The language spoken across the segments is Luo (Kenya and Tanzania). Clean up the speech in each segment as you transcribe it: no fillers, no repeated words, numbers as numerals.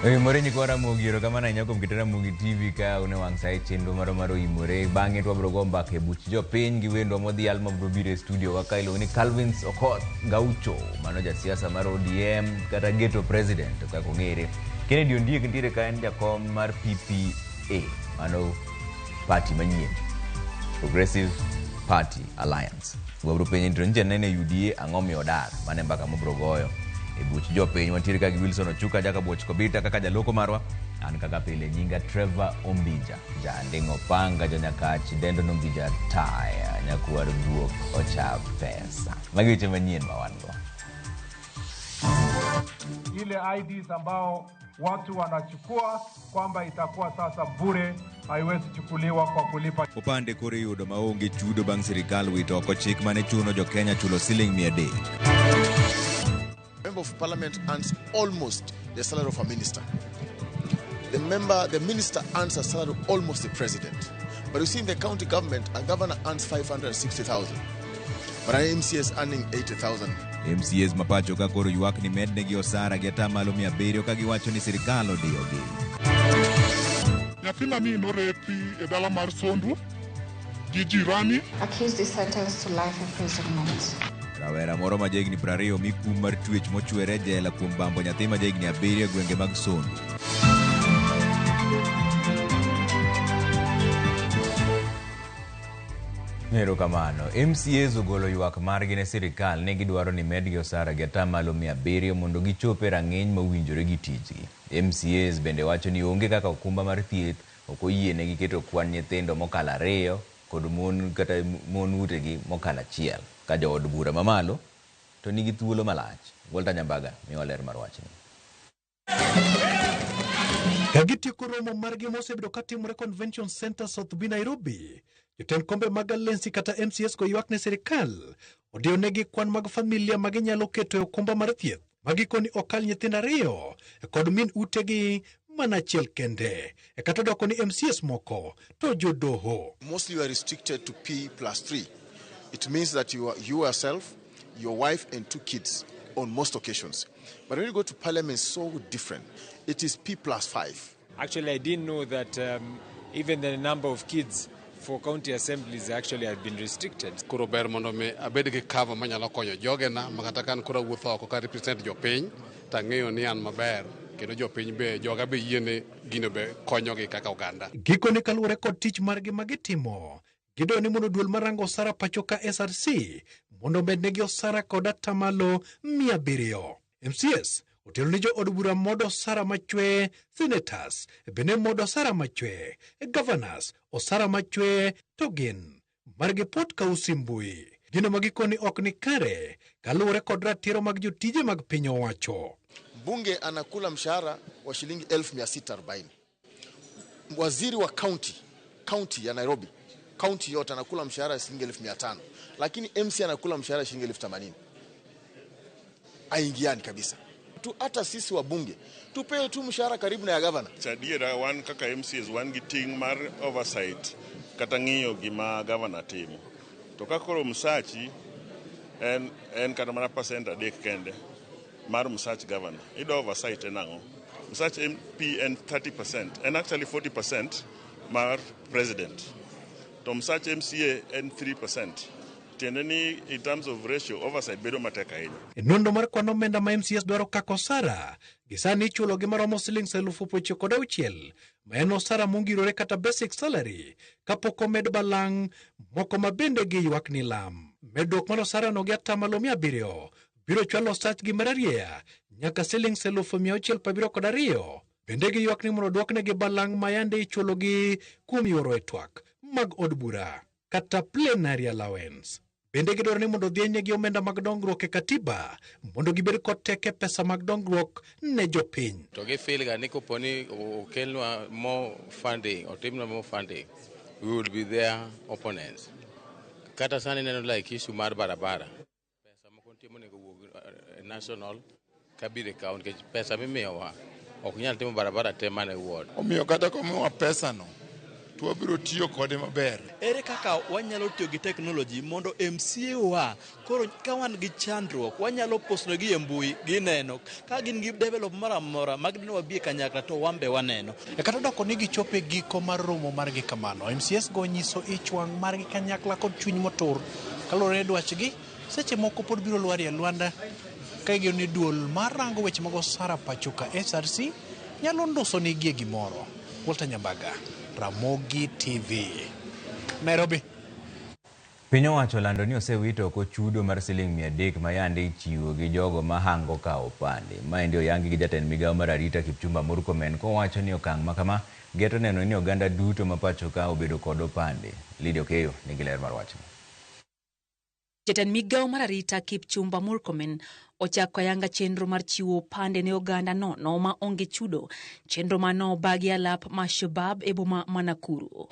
Oimore nyikwa Ramogi, erokamano ahinya kuom keto Ramogi TV ka un e wang' sa e chenro marwa mar Oimore. Bang'e to wabiro go mbaka e buch jopiny gi wendwa modhial mabiro biro e studio wa ka iluongo ni Calvins Okoth Gaucho. Mano jasiasa mar ODM kata Ghetto President kaka ong'ere. Kennedy Ondiek nitiere ka en jakom mar PPA. Mano party manyien. Progressive Party Alliance. Wabiro penje ni to nyicha nene UDA ang'o miyo odar. Mano e mbaka mobiro goyo e buch jopiny. Wantiere ka gi Wilson Ochuka Jakabuoch Kobita kaka jaloko marwa. An kaka pile nyinga Trevor Ombija. Janding'o panga jonyakach dendo nombija taya nyakwar guok ocha pesa. Magi weche manyien ma wan go. Ile IDs ambao watu wanachukua kwamba itakuwa sasa bure, haiwezi chukuliwa kwa kulipa. Opande koro iyudo maonge chudo bang' sirikal wito oko chik mane chuno jo Kenya chulo siling 300. Member of Parliament earns almost the salary of a minister. The minister earns a salary of almost the president. But you see in the county government, a governor earns 560,000. But an MCA is earning 80,000. MCAs ma pacho ka koro ywak ni mednegi osara gi atamalo 700 ka giwacho ni sirikal odiyogi. Nyathina ni norepi e dala mar Sondu gi jirani. Accused is sentenced to life imprisonment. Rawera moro ma jahigni 20 omi kum mar twech mochwere e jela kuom bambo nyathi ma jahigni 7 e gwenge mag Sondu. Erokamano. MCAs ogolo ywak margi ne sirikal ni gidwaro ni medgi osara gi atamalo 700 mondo gichop e rang'iny mowinjore gi tijgi. MCAs bende wacho ni onge kaka okumba mar thieth ok oyienegi keto kwan nyithindo mokalo 2 kod mon kata mon utegi mokalo 1 ka jood bura mamalo to nigi thuolo malach. Walter Nyambaga miwa ler mar wachni. Ka gitieko romo margi mosebedo katimore Convention Center South B Nairobi, jotend kombe mag Alensi kata MCS go ywak ne sirikal odiyonegi kwan mag familia ma ginyalo keto e okumba mar thieth ma gikoni okal nyithindo 2 kod min utegi mana achiel kende. E kata doko ni MCS moko to jodoho. Mostly you are restricted to P plus 3. It means that you are you yourself, your wife and 2 kids on most occasions. But when you go to parliament, it's so different. It is P plus 5. Actually, I didn't know that even the number of kids for county assemblies actually have been restricted. Koro ber mondo mi abed gi cover manyalo konyo jogena ma kata kan koro awuotho oko ka represent jopiny to ang'eyo ni an maber kendo jopiny be joga be yiene gino be konyogi kaka oganda. Gikone kaluwore kod tich margi ma gitimo, gidwaro ni mondo duol marango osara pacho ka SRC mondo omednegi osara kod atamalo 700. MCS otelo ni jood bura modo osara machwe, senators bende modo osara machwe, governors osara machwe to gin margi pot ka usimbui. Gino ma gikoni ok ni kare kaluwore kod ratiro mag jotije mag piny owacho. Mbunge anakula mshahara wa shilingi elfu mia sita arobaini. Waziri wa county ya Nairobi, county yote anakula mshahara wa shilingi elfu mia tano. Lakini MC anakula mshahara shilingi elfu themanini. Haingiani kabisa. Tu hata sisi wabunge tupewe tu mshahara karibu na ya governor. Chadiera wan kaka MCAs wan gi ting' mar oversight kata ng'iyo gima governor timo. To ka koro msachi en kata mana percent 3 kende mar msach governor. Ido oversight en ang'o? Msach MP en 30%, en actually 40% mar president. To msach MCA en 3%. Tiende ni in terms of ratio oversight bedo matek ahinya. E nonro mar kwan omenda ma MCS dwaro kaka osara, gi sani ichulo gi maromo siling 96,000 ma en osara mongirore kata basic salary kapok omed balang' moko ma bende giywak ni lam. Medruok mar osara no gi atamalo 700 biro chwalo osachgi mararieya nyaka siling 672. Bende giywak ni mondo odwoknegi balang' ma yande ichulogi kuom yoro e twak mag od bura kata plenary allowance. Bende gidwaro ni mondo odhienynegi omenda mag dongruok e katiba mondo gibed kod teke pesa mag dongruok ne jopiny. To gifeel ga ni kopo ni okelnwa more funding, otimnwa more funding, we will be their opponents. Kata sani neno like issue mar barabara. Pesa moko nitie monego wuog national kabiro e county, nikech pesa mimiyowa ok nyal timo barabara te mana e ward. Omiyo kata komiwa pesa no, To wabiro tiyo kode maber. Ere kaka wanyalo tiyo gi teknoloji mondo MCA wa koro ka wan gi chandruok wanyalo postnegi e mbui gineno ka gin gi develop moro amora mag wabi e kanyakla to wan be waneno. E kata odoko ni gichopo e giko mar romo margi kamano, MCAs go nyiso ich wang' margi kanyakla kod chuny motur kaluwore ni dwachgi seche moko pod biro lwarie lwanda ka igeno ni duol mar rango weche mag osara pacho ka SRC nyalo nduso nigi e gimoro. Walter Nyambaga, Ramogi TV, Nairobi. Piny owacho olando ni osewito oko chudo mar siling 300 ma yande ichiwo gi jogo ma hango kawo opande. Maendi oyangi gi jatend migawo mar arita Kipchumba Murkomen kowacho ni okang' ma kama geto neno ni oganda duto ma pacho ka obedo kod opande. Lydia Okeyo nigi ler mar wachno. Jatend migawo mar arita Kipchumba Murkomen ochako ayanga chenro mar chiwo opande ne oganda nono ma onge chudo, chenro mano obagi alap ma Shabab e boma ma Nakuru.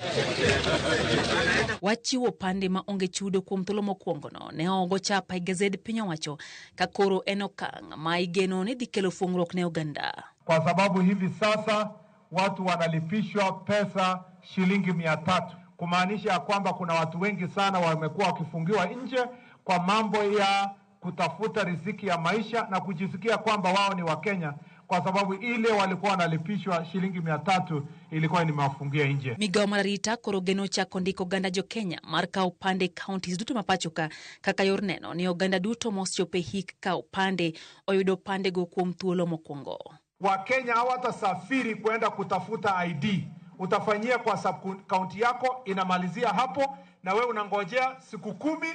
Wach chiwo opande ma onge chudo kuom thuolo mokwongo no ne ogo chapa e gazed piny owacho ka koro en okang' ma igeno ni dhi kelo fuong'ruok ne oganda. Kwa sababu hivi sasa watu wanalipishwa pesa shilingi 300, kumaanisha ya kwamba kuna watu wengi sana wamekuwa wakifungiwa nje kwa mambo ya kutafuta riziki ya maisha na kujisikia kwamba wao ni Wakenya, kwa sababu ile walikuwa wanalipishwa shilingi 300 ilikuwa nimewafungia nje. Migawo mar arita koro geno chako ndiko oganda jo Kenya mar kawo opande e counties duto ma pacho ka kaka yor neno ni oganda duto mosechopo e hik kawo opande oyudo opande go kuom thuolo mokwongo. Wakenya hawatasafiri kwenda kutafuta ID, utafanyia kwa sub county yako, inamalizia hapo, na we unangojea siku 10,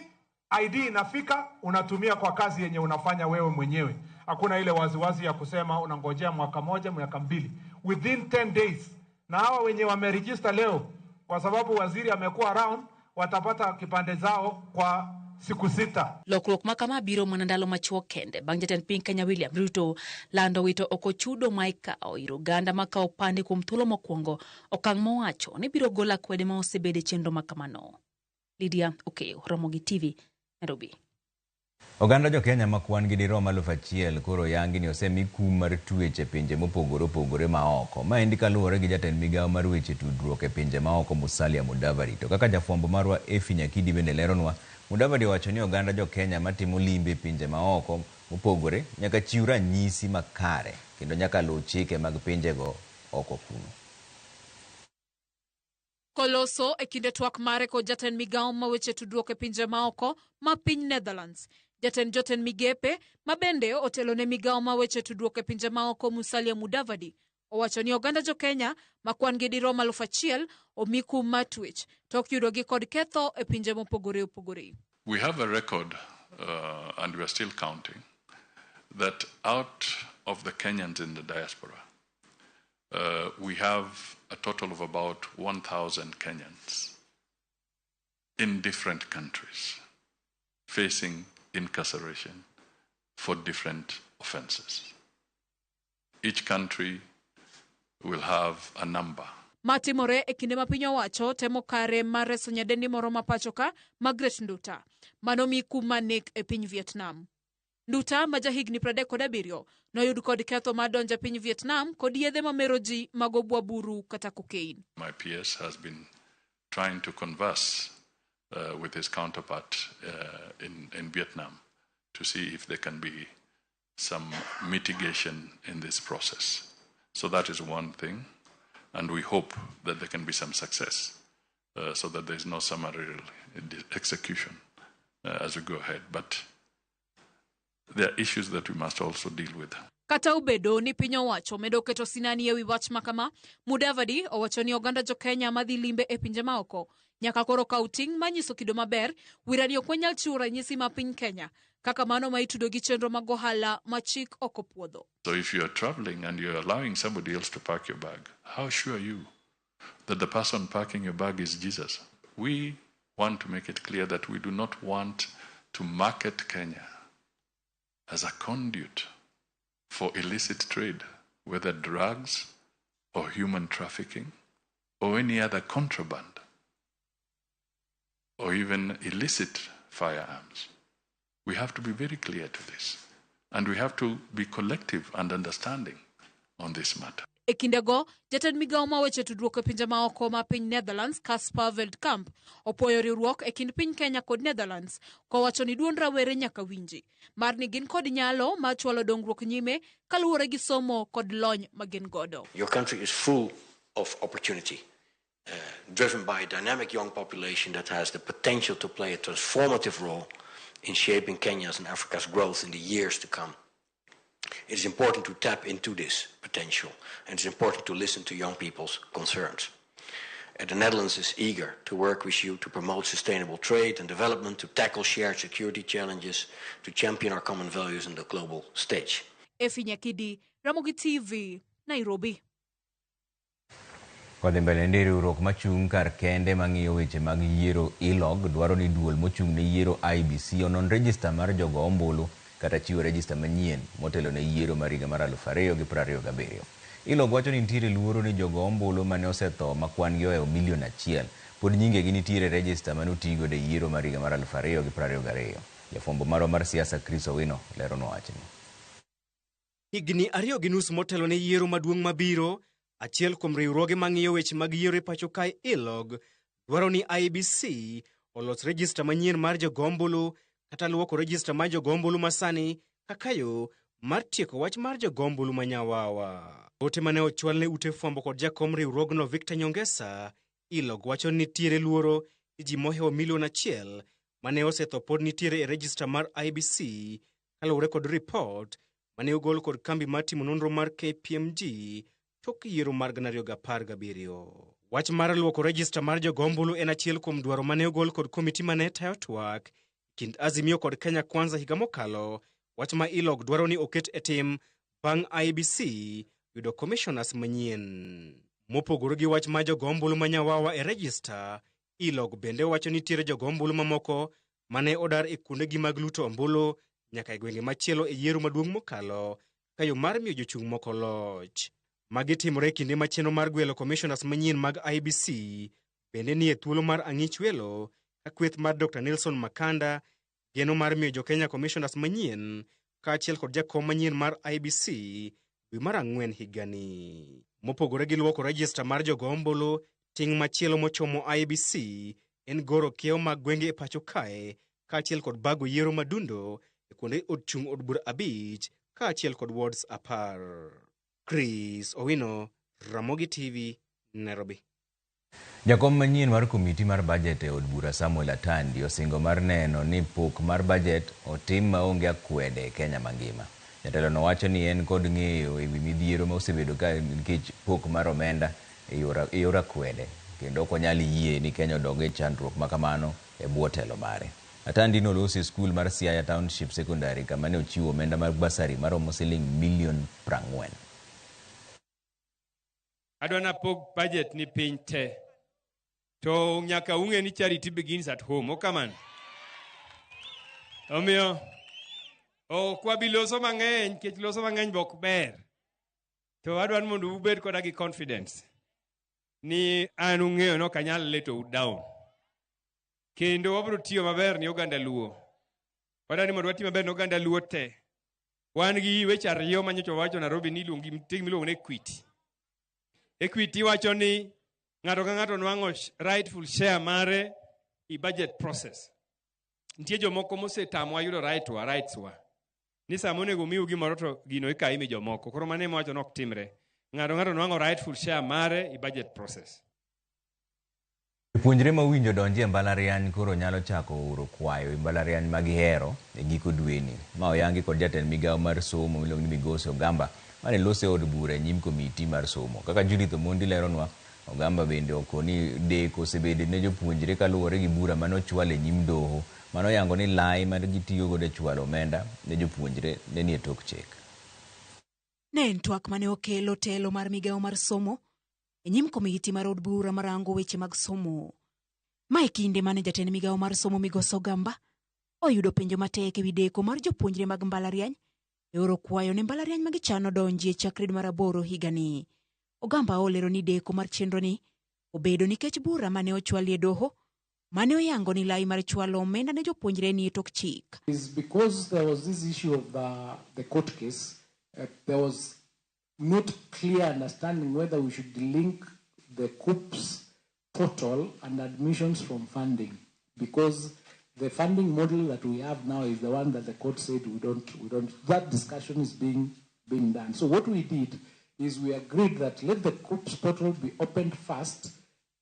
ID inafika, unatumia kwa kazi yenye unafanya wewe mwenyewe. Hakuna ile waziwazi ya kusema unangojea mwaka moja, miaka 2. Within 10 days. Na hawa wenye wameregister leo, kwa sababu waziri amekuwa around, watapata kipande zao kwa siku 6. Lokruok ma kama biro mana ndalo machuok kende bang' jatend piny Kenya William Ruto lando wito oko chudo ma ikawo ir oganda ma kawo opande kuom thuolo mokwongo, okang' mowacho ni biro golo akwede ma osebedo e chenro ma kamano. Lydia Okeyo, Ramogi TV, Nairobi. Oganda jo Kenya ma kwan gi dirom 1000 koro yangi ni osemi kum mar twech e pinje mopogore opogore ma oko. Maendi kaluwore gi jatend migawo mar weche tudruok e pinje ma oko Musalia Mudavadi. To kaka jafwambo marwa Effie Nyakidi bende leronwa, Mudavadi owacho ni oganda jo Kenya matimo limbe e pinje ma oko mopogore nyaka chiw ranyisi makare kendo nyaka luw chike mag pinjego oko kuno. Koloso e kinde twak mare kod jatend migawo ma weche tudruok e pinje maoko ma piny Netherlands. Jatend jotend migepe ma bende otelo ne migawo ma weche tudruok e pinje maoko Musalia Mudavadi owacho ni oganda jo Kenya ma kwan gi dirom 1000 omi kum mar twech tok yudogi kod ketho e pinje mopogore opogore. We have a record, and we are still counting, that out of the Kenyans in the diaspora, we have a total of about 1,000 Kenyans in different countries facing incarceration for different offenses. Each country will have a number. Matimore e kinde ma piny owacho temo kare mar reso nyadendi moro ma pacho ka Margaret Nduta manomi kum mar nek e piny Vietnam. Nduta ma jahigni 37 noyud kod ketho mar donjo e piny Vietnam kod yedhe mamero ji mag obwaburu kata cocaine. My PS has been trying to converse with his counterpart in Vietnam to see if there can be some mitigation in this process. So that is one thing, and we hope that there can be some success so that there is no summary execution as we go ahead. But there are issues that we must also deal with. Kata obedo ni piny owacho medo keto sinani ewi wach makama, Mudavadi owacho ni oganda jo Kenya madhi limbe e pinje maoko nyaka koro kaw ting' manyiso kido maber wirani ok wanyal chiwo ranyisi ma piny Kenya kaka mano ma itudo gi chenro mag ohala ma chik ok opuodho. So if you are traveling and you're allowing somebody else to pack your bag, how sure are you that the person packing your bag is Jesus? We want to make it clear that we do not want to market Kenya as a conduit for illicit trade, whether drugs or human trafficking or any other contraband or even illicit firearms. We have to be very clear to this, and we have to be collective and understanding on this matter. E kindego, jatend migawo ma weche tudruok e pinje maoko ma piny Netherlands, Caspar Veldkamp, opuoyo riwruok e kind piny Kenya kod Netherlands kowacho ni duond rawere nyaka winji mar ni gin kod nyalo mar chwalo dongruok nyime kaluwore gi somo kod lony ma gin godo. Your country is full of opportunity, driven by a dynamic young population that has the potential to play a transformative role in shaping Kenya's and Africa's growth in the years to come. It is important to tap into this potential, and it's important to listen to young people's concerns. The Netherlands is eager to work with you to promote sustainable trade and development, to tackle shared security challenges, to champion our common values on the global stage. Effie Nyakidi, Ramogi TV, Nairobi. Kodhi mbele ni riwruok machung' kar kende mang'iyo weche mag yiero ILOG dwaro ni duol mochung' ne yiero IEBC onon rejista mar jogo ombulu kata chiwo rejista manyien motelo ne yiero mar higa mar 2027. ILOG wacho ni nitiere luoro ni jogo ombulu mane osetho ma kwan gi ohewo milion 1 pod nyingegi nitiere rejista mane otigodo e yiero mar higa mar 2022. Jafwambo marwa mar siasa Chris Owino leronwa wachni. Higni 2.5 motelo ne yiero maduong' mabiro, achiel kuom riwruoge mang'iyo weche mag yiero e pacho kae ILOG dwaro ni IEBC olos rejista manyien mar jogo ombulu kata luoko rejista mar jogo ombulu masani kaka yo mar tieko wach mar jogo ombulu manyawawa. Ote mane ochwal ne ute fwambo kod jakom riwruogno Victor Nyongesa, ILOG wacho ni nitiere luoro ni ji mohewo milion 1 mane osetho pod nitiere e rejista mar IEBC kaluwore kod ripot mane ogol kod kambi mar timo nonro mar KPMG tok yiero mar 2017. Wach mar luoko rejista mar jogo ombulu en achiel kuom dwaro mane ogol kod komiti mane tayo twak kind Azimio kod Kenya Kwanza higa mokalo, wach ma ILOG dwaro ni oket e tim bang' IEBC yudo commissioners manyien. Mopogore gi wach mar jogo ombulu manyawawa e rejista, ILOG bende wacho ni nitiere jogo ombulu mamoko mane odar e kuondegi mag luto ombulu nyaka e gwenge machielo e yiero maduong' mokalo ka yo mar miyo jochung' moko loch. Magi timore e kinde ma chenro mar gwelo commissioners manyien mag IEBC bende nie thuolo mar ang'ich welo ka kweth mar Dr. Nelson Makanda geno mar miyo jo Kenya commissioners manyien kaachiel kod jakom manyien mar IEBC dwe mar 4 higani. Mopogore gi luoko rejista mar jogo ombulu, ting' machielo mochomo IEBC en goro kiewo mag gwenge e pacho kae kaachiel kod bago yiero madundo e kuonde od chung' od bura 5 kaachiel kod wards 10. Chris Owino, Ramogi TV, Nairobi. Jakom manyien mar komiti mar bajet e od bura Samuel Atandi osingo mar neno ni pok mar bajet otim maonge akwede e Kenya mangima. Jatelono wacho ni en kod ng'eyo ewi midhiero ma osebedo ka nikech pok mar omenda e yor akwede kendo ok onyal yie ni Kenya odog e chandruok ma kamano e bwo telo mare. Atandi noloso e skul mar Siaya Township Secondary kama ne ochiwo omenda mar basari maromo siling milion 40. Adwa napog budget ni piny te. To nyaka ung'e ni charity begins at home, okamano. Omiyo ok wabi loso mang'eny nikech loso mang'eny be ok ber. To adwa ni mondo ubed koda gi confidence ni an ung'eyo ni ok anyal leto u down. Kendo wabiro tiyo maber ni oganda Luo. Wadwa ni mondo wati maber ni oganda Luo te. Wan gi weche 2 manyocha wawacho Nairobi ni iluongo gi miluongo ni equity. Equity wacho ni ng'ato ka ng'ato nwang'o rightful share mare i budget process. Nitie jomoko mosetamwa yudo rights wa. Ni sama onego miu gimoro to gino ikayi mi jomoko. Koro mano ema wacho ni ok timre. Ng'ato ng'ato nwang'o rightful share mare i budget process. Jopuonjre mowinjo donji e mbalariany koro nyalo chako oro kwayo e mbalariany ma gihero e giko dweni. Ma oyangi kod jatend migawo mar somo miluongo ni Migosi Ogamba mane loso e od bura e nyim komiti mar somo. Kaka Judith Omondi leronwa, Ogamba bende okoni deko osebedo ne jopuonjre kaluwore gi bura mane ochwal e nyim doho mane oyango ni lai mane gitiyo godo e chwalo omenda ne jopuonjre ne nie tok chik. Ne en twak mane okelo telo mar migawo mar somo e nyim komiti mar od bura marango weche mag somo. Ma e kinde mane jatend migawo mar somo Migosi Ogamba oyudo penjo matek ewi deko mar jopuonjre mag mbalariany e oro kwayo ne mbalariany ma gichano donjie chakre dwe mar 8 higani. Ogamba olero ni deko mar chenroni obedo nikech bura mane ochwal e doho mane oyango ni lai mar chwalo omenda ne jopuonjre ni e tok chik. Is because there was this issue of the court case, there was not clear understanding whether we should link the KUCCPS portal and admissions from funding, because the funding model that we have now is the one that the court said we don't. That discussion is being done. So what we did is we agreed that let the KUCCPS portal be opened first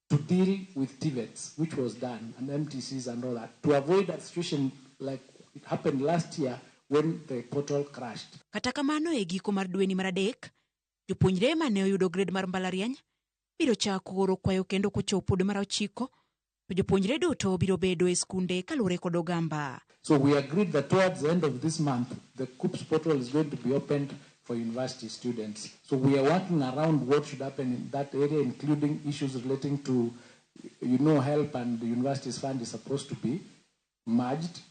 to deal with TVETs, which was done, and MTCs and all that, to avoid that situation like it happened last year when the portal crashed. Kata kamano e giko mar dweni mar adek, jopuonjre mane oyudo grade mar mbalariany biro chako oro kwayo kendo kochopo dwe mar 9, to jopuonjre duto biro bedo e skunde kaluwore kod ogamba. So we agreed that towards the end of this month, the KUCCPS portal is going to be opened for university students. So we are working around what should happen in that area, including issues relating to, help and the university's fund is supposed to be merged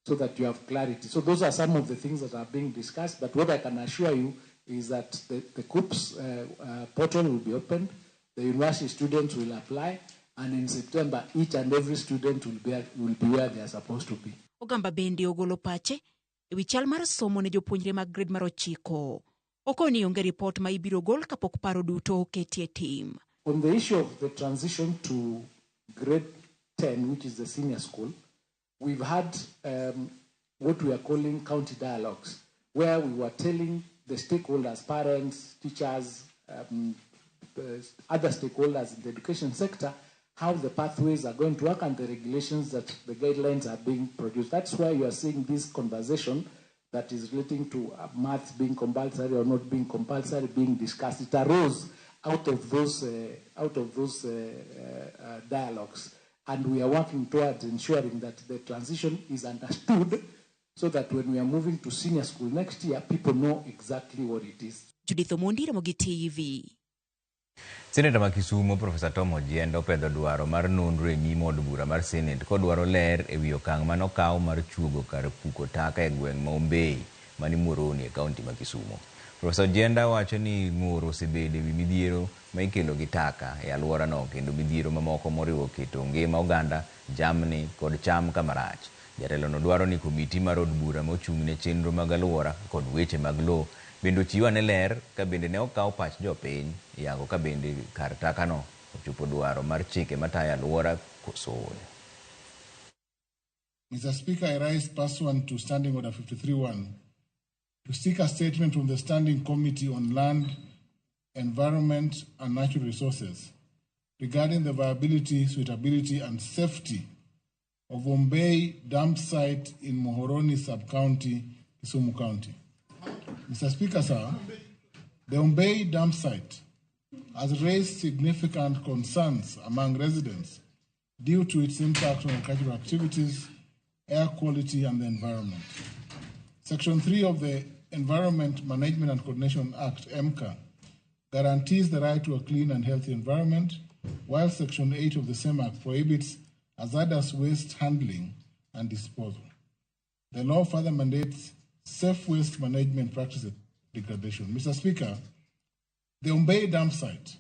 so that you have clarity. So those are some of the things that are being discussed. But what I can assure you is that the KUCCPS portal will be opened, the university students will apply, and in September, each and every student will be where they are supposed to be. Ogamba bende ogolo pache e wi chal mar somo ne jopuonjre mag grade mar 9. Okoni onge ripot ma ibiro gol kapok paro duto oketi e tim. On the issue of the transition to grade 10, which is the senior school, we've had what we are calling county dialogues, where we were telling the stakeholders, parents, teachers, other stakeholders in the education sector, how the pathways are going to work and the regulations that the guidelines are being produced. That's why you are seeing this conversation that is relating to maths being compulsory or not being compulsory being discussed. It arose out of those dialogues, and we are working towards ensuring that the transition is understood so that when we are moving to senior school next year, people know exactly what it is. Judith Omondi, Ramogi TV. Seneta ma Kisumu Profesa Tom Ojienda opedho dwaro mar nonro e nyim od bura mar Senate kodwaro ler e wi okang' manokaw mar chuogo kar puko taka e gweng' ma Ombei mani Muhoroni e kaunti ma Kisumu. Profesa Ojienda wacho ni ng'ur osebedo e wi midhiero ma ikelo gi taka e alworano kendo midhiero mamoko moriwo keto ngima oganda, jamni kod cham kamarach. Jatelono dwaro ni komiti mar od bura mochung' ne chenro mag alwora kod weche mag lowo bende ochiw ane ler ka bende ne okaw pach jopiny yango ka bende kar takano ochopo dwaro mar chike matayo alwora koso ooyo. Mr. Speaker, I rise pursuant to Standing Order 53-1 to seek a statement from the Standing Committee on Land, Environment and Natural Resources regarding the viability, suitability and safety of Ombei dump site in Muhoroni Sub-County, Kisumu County. Mr. Speaker, sir, the Ombei dump site has raised significant concerns among residents due to its impact on agricultural activities, air quality, and the environment. Section 3 of the Environment Management and Coordination Act, EMCA, guarantees the right to a clean and healthy environment, while Section 8 of the same Act prohibits hazardous waste handling and disposal. The law further mandates safe waste management practices degradation. Mr. Speaker, the Ombei dump site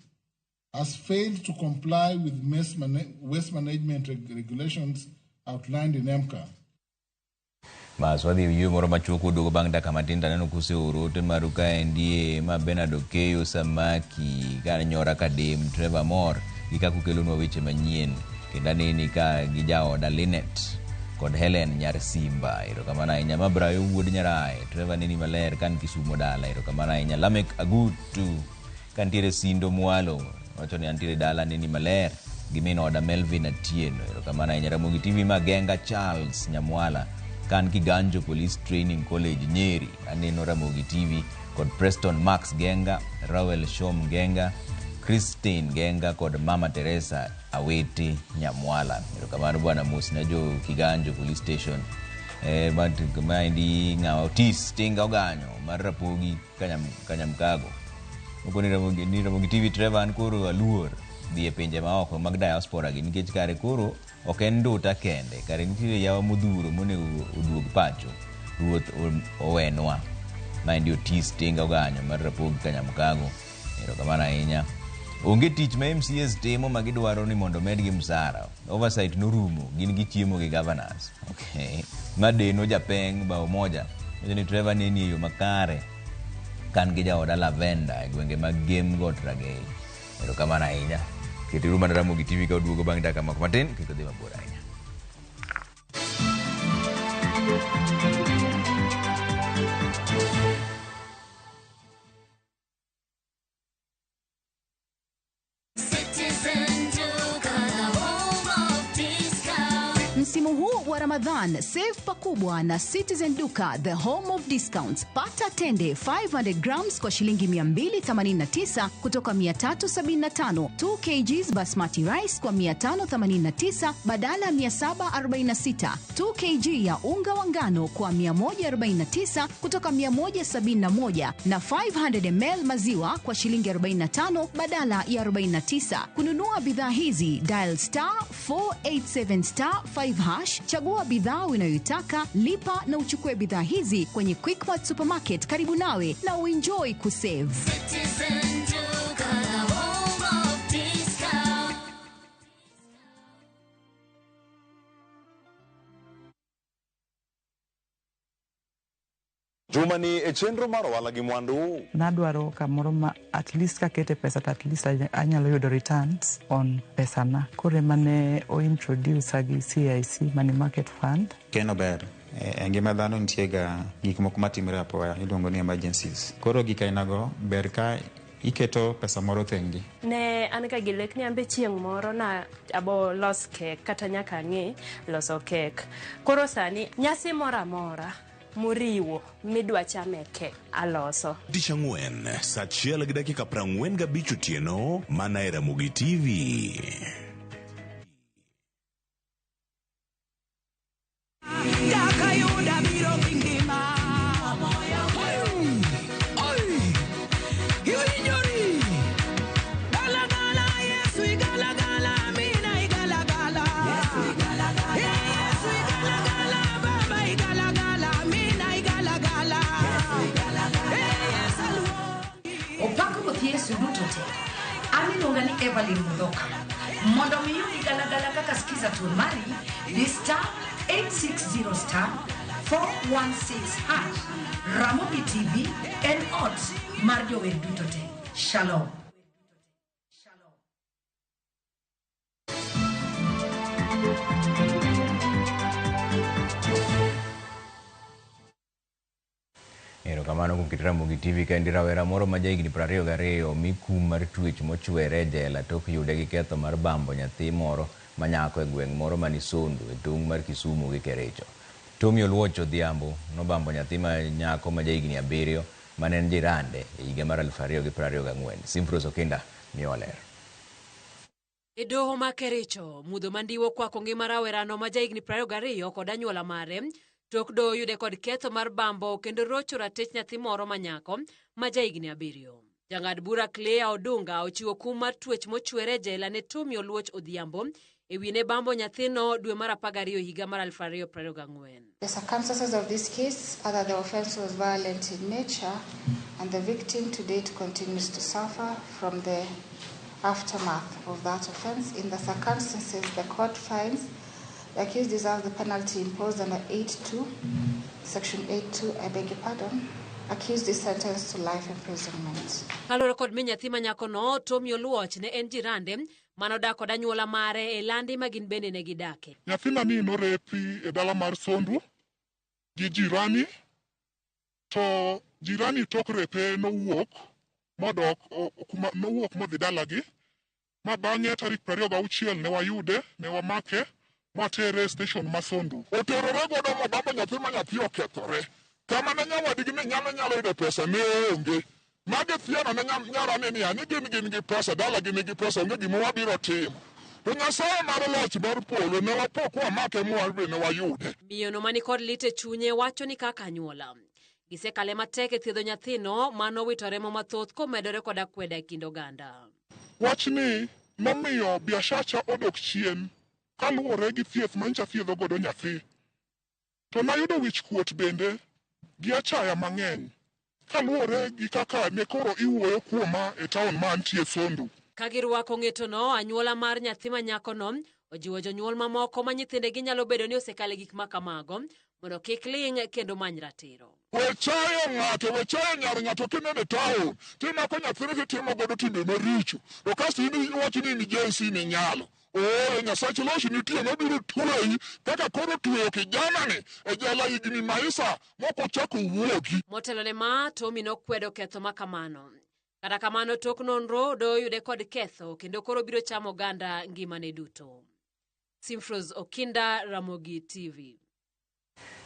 has failed to comply with waste management regulations outlined in EMCA. Bas wadhi yie moro machuok oduogo bang' dakika matin to aneno koseoro ote maru kaendi ma Bernard Okeyo Samaki ka Nyora Kadem Trevor Mor gi kaka ukelonwa weche manyien kendo aneni ka gi jaoda Linet kod Helen nyar Simba. Erokamano ahinya. Mabrayo wuod Nyarae Trevor neni maler kan Kisumo dala. Erokamano ahinya. Lamek Agutu kantiere Sindo Mwalo wacho ni antiere dala neni maler gi min oda Melvin Atieno. Erokamano ahinya. Ramogi TV Magenga Charles Nyamwala kan Kiganjo Police Training College Nyeri aneno Ramogi TV kod Preston Max Genga, Rawel Shom Genga, Christine Genga kod Mama Teresa Aweti Nyamwala. Erokamano bwana mos na jo Kiganjo Police Station. Maendi ng'awa Otis Tinga Oganyo mar Rapogi Kanyamkago. Moko ni Ramogi TV Trevor an koro aluor dhi e pinje maoko mag diaspora gi nikech kare koro ok en nduta kende, kare nitiere yawa modhuro monego oduog pacho. Ruoth owenwa. Maendi Otis Tinga Oganyo mar Rapogi Kanyamkago. Erokamano ahinya. Onge tich ma MCAs timo ma gidwaro ni mondo medgi msara. Oversight norumo, gin gichiemo gi governors. Okay. Madeno Japeng bao moja. Wacho ni Trevor neni e yo makare. Kan gi jaoda Lavenda e gwenge mag Gem Got Ragei. Erokamano ahinya. Keturu mana Ramogi TV ka oduogo bang' dakika moko matin kik odhi mabor ahinya. Msimu huu wa Ramadhan, save pakubwa na Citizen Duka, the home of discounts. Pata tende 500 grams kwa shilingi 289 kutoka 375, 2 kgs basmati rice kwa 589 badala ya 746, 2 kg ya unga wa ngano kwa 149 kutoka 171 na 500 ml maziwa kwa shilingi 45 badala ya 49. Kununua bidhaa hizi dial star 487 star 5 hash, chagua bidhaa unayoitaka, lipa na uchukue bidhaa hizi kwenye Quickmart Supermarket karibu nawe na uenjoy kusave. Juma ni e chenro mar ohala gi mwandu. Nadwaro kamoro ma at least kakete pesa to at least anyalo yudo returns on pesana. Koro ema ne o introduce gi CIC Money Market Fund. Keno ber e ngima dhano nitie ga gik moko matimore apoya iluongo ni emergencies. Koro gik ainago ber ka iketo pesa moro thengi. Ne an ga gi lek ni an be chieng' moro na abo los kek kata nyaka ang'e loso kek. Koro sani nyasi moro amora moriwo midwa chame kek aloso. Tich ang'wen saa achiel gi dakika 45 otieno mana e Ramogi TV. Opak Ruoth Yesu duto te. An iluonga ni Evelyn Mudhoka. Mondo mi iyudi galagala kaka Skiza Tune mari, di star 860 star 416 hash. Ramogi TV en ot mar jower duto te. Shalom. Erokamano kuom keto Ramogi TV kaendi rawera moro ma jahigni 22 omi kum mar twech mochwere e jela tok yude gi ketho mar bambo nyathi moro ma nyako e gweng' moro mani Sondu e tong' mar Kisumu gi Kericho. Tommy Oluoch Odhiambo nobambo nyathi ma nyako ma jahigni 7 mane en jirande e higa mar 2024. Simfros Okinda miyowa ler. E doho ma Kericho, mudho mandiwo kwako ngima rawerano ma jahigni 22 kod anyuola mare tok doho yude kod ketho mar bambo kendo rocho ratich nyathi moro ma nyako ma jahigni 7. Jang'ad bura Clea Odunga ochiwo kum mar twech mochwere e jela ne Tommy Oluoch Odhiambo e wi ne bambo nyathino dwe mar 12 higa mar 2024. The circumstances of this case are that the offense was violent in nature and the victim to date continues to suffer from the aftermath of that offense. In the circumstances, the court finds the accused deserves the penalty imposed under 8.2, Section 8.2, I beg your pardon. Accused is sentenced to life imprisonment. Kaluwore kod min nyathi ma nyakono, Tommy Oluoch ne en jirande manodak kod anyuola mare e landi ma gin bende ne gidake. Nyathina ni norepi e dala mar Sondu gi jirani, to jirani tok repe nowuok modok kuma nowuok modhi dalagi, ma bang'e tarik 26 ne wayude, ne wamake, mwatere e station ma Sondu. Oterore godo mobambo nyathi ma nyathi okethore. Kama ne nyawadgi ne nyalo yudo pesa ne onge. Mage thiano ne nyarane niya ni gin gi pesa, dalagi nigi pesa, onge gima wabiro timo. To Nyasaye mar loch mar polo ne wapo kwamake mwa ne wayude. Miyono mani kod lit e chunye wacho ni kaka anyuola gisekale matek e thiedho nyathino manowito remo mathoth komedore kod akweda e kind oganda. Wachni nomiyo biashacha odok chien kaluwore gi thieth manyicha thiedho godo nyathi. To nayudo wich kuot bende gi achaya mang'eny kaluwore gi kaka ne koro iwuoyo kuoma e taon ma antie Sondu. Ka girwako ng'etono, anyuola mar nyathi ma nyakono ojiwo jonyuol mamoko ma nyithindegi nyalo bedo ni osekale gik ma kamago mondo kik ling' kendo many ratiro. We chayo ng'ato, we chayo nyar ng'ato kineno e taon, timako nyathini titimo godo timbe maricho. To kasto in iwacho ni in Gen Z minyalo. Ooyo, Nyasach loch nitie mabiro tweyi kaka koro tweyo kijanani e jela higni maisa mok ochako owuogi. Motelo ne ma, Tommy nokwedo ketho ma kamano. Kata kamano, tok nonro, doho oyude kod ketho kendo koro biro chamo oganda ngimane duto. Simfros Okinda, Ramogi TV.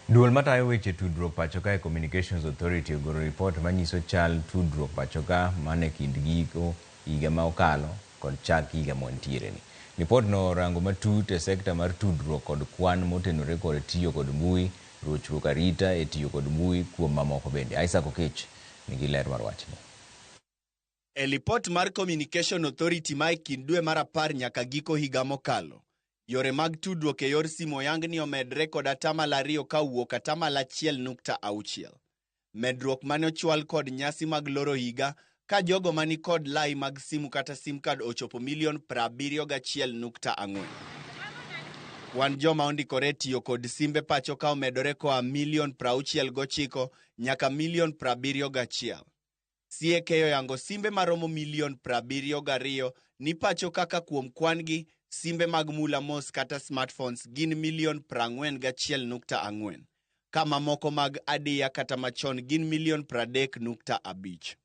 Duol matayo weche tudruok pacho kae Communications Authority ogolo ripot manyiso chal tudruok pacho ka mane kind giko higa ma okalo kod chak higa mwantiere ni. Ripot no orango matut e sekta mar tudruok kod kwan motenore kod tiyo kod mbui, rochruok arita e tiyo kod mbui kuom mamoko bende. Isaac Okech nigi ler mar wachni. E lipot mar Communication Authority ma e kind dwe mar apar nyaka giko higa mokalo, yore mag tudruok e yor simu oyang ni omedre kod 2% ka owuok 1.6. Medruok mane ochwal kod nyasi mag loro higa ka jogo mani kod lai mag simu kata sim card ochopo milion 71.4. Kwan joma ondikore tiyo kod simbe pacho ka omedore koa milion 69 nyaka milion 71. CAK oyango simbe maromo milion 72 ni pacho kaka kuom kwan gi simbe mag mula mos kata smartphones gin milion 41.4, ka mamoko mag adiya kata machon gin milion 30.5.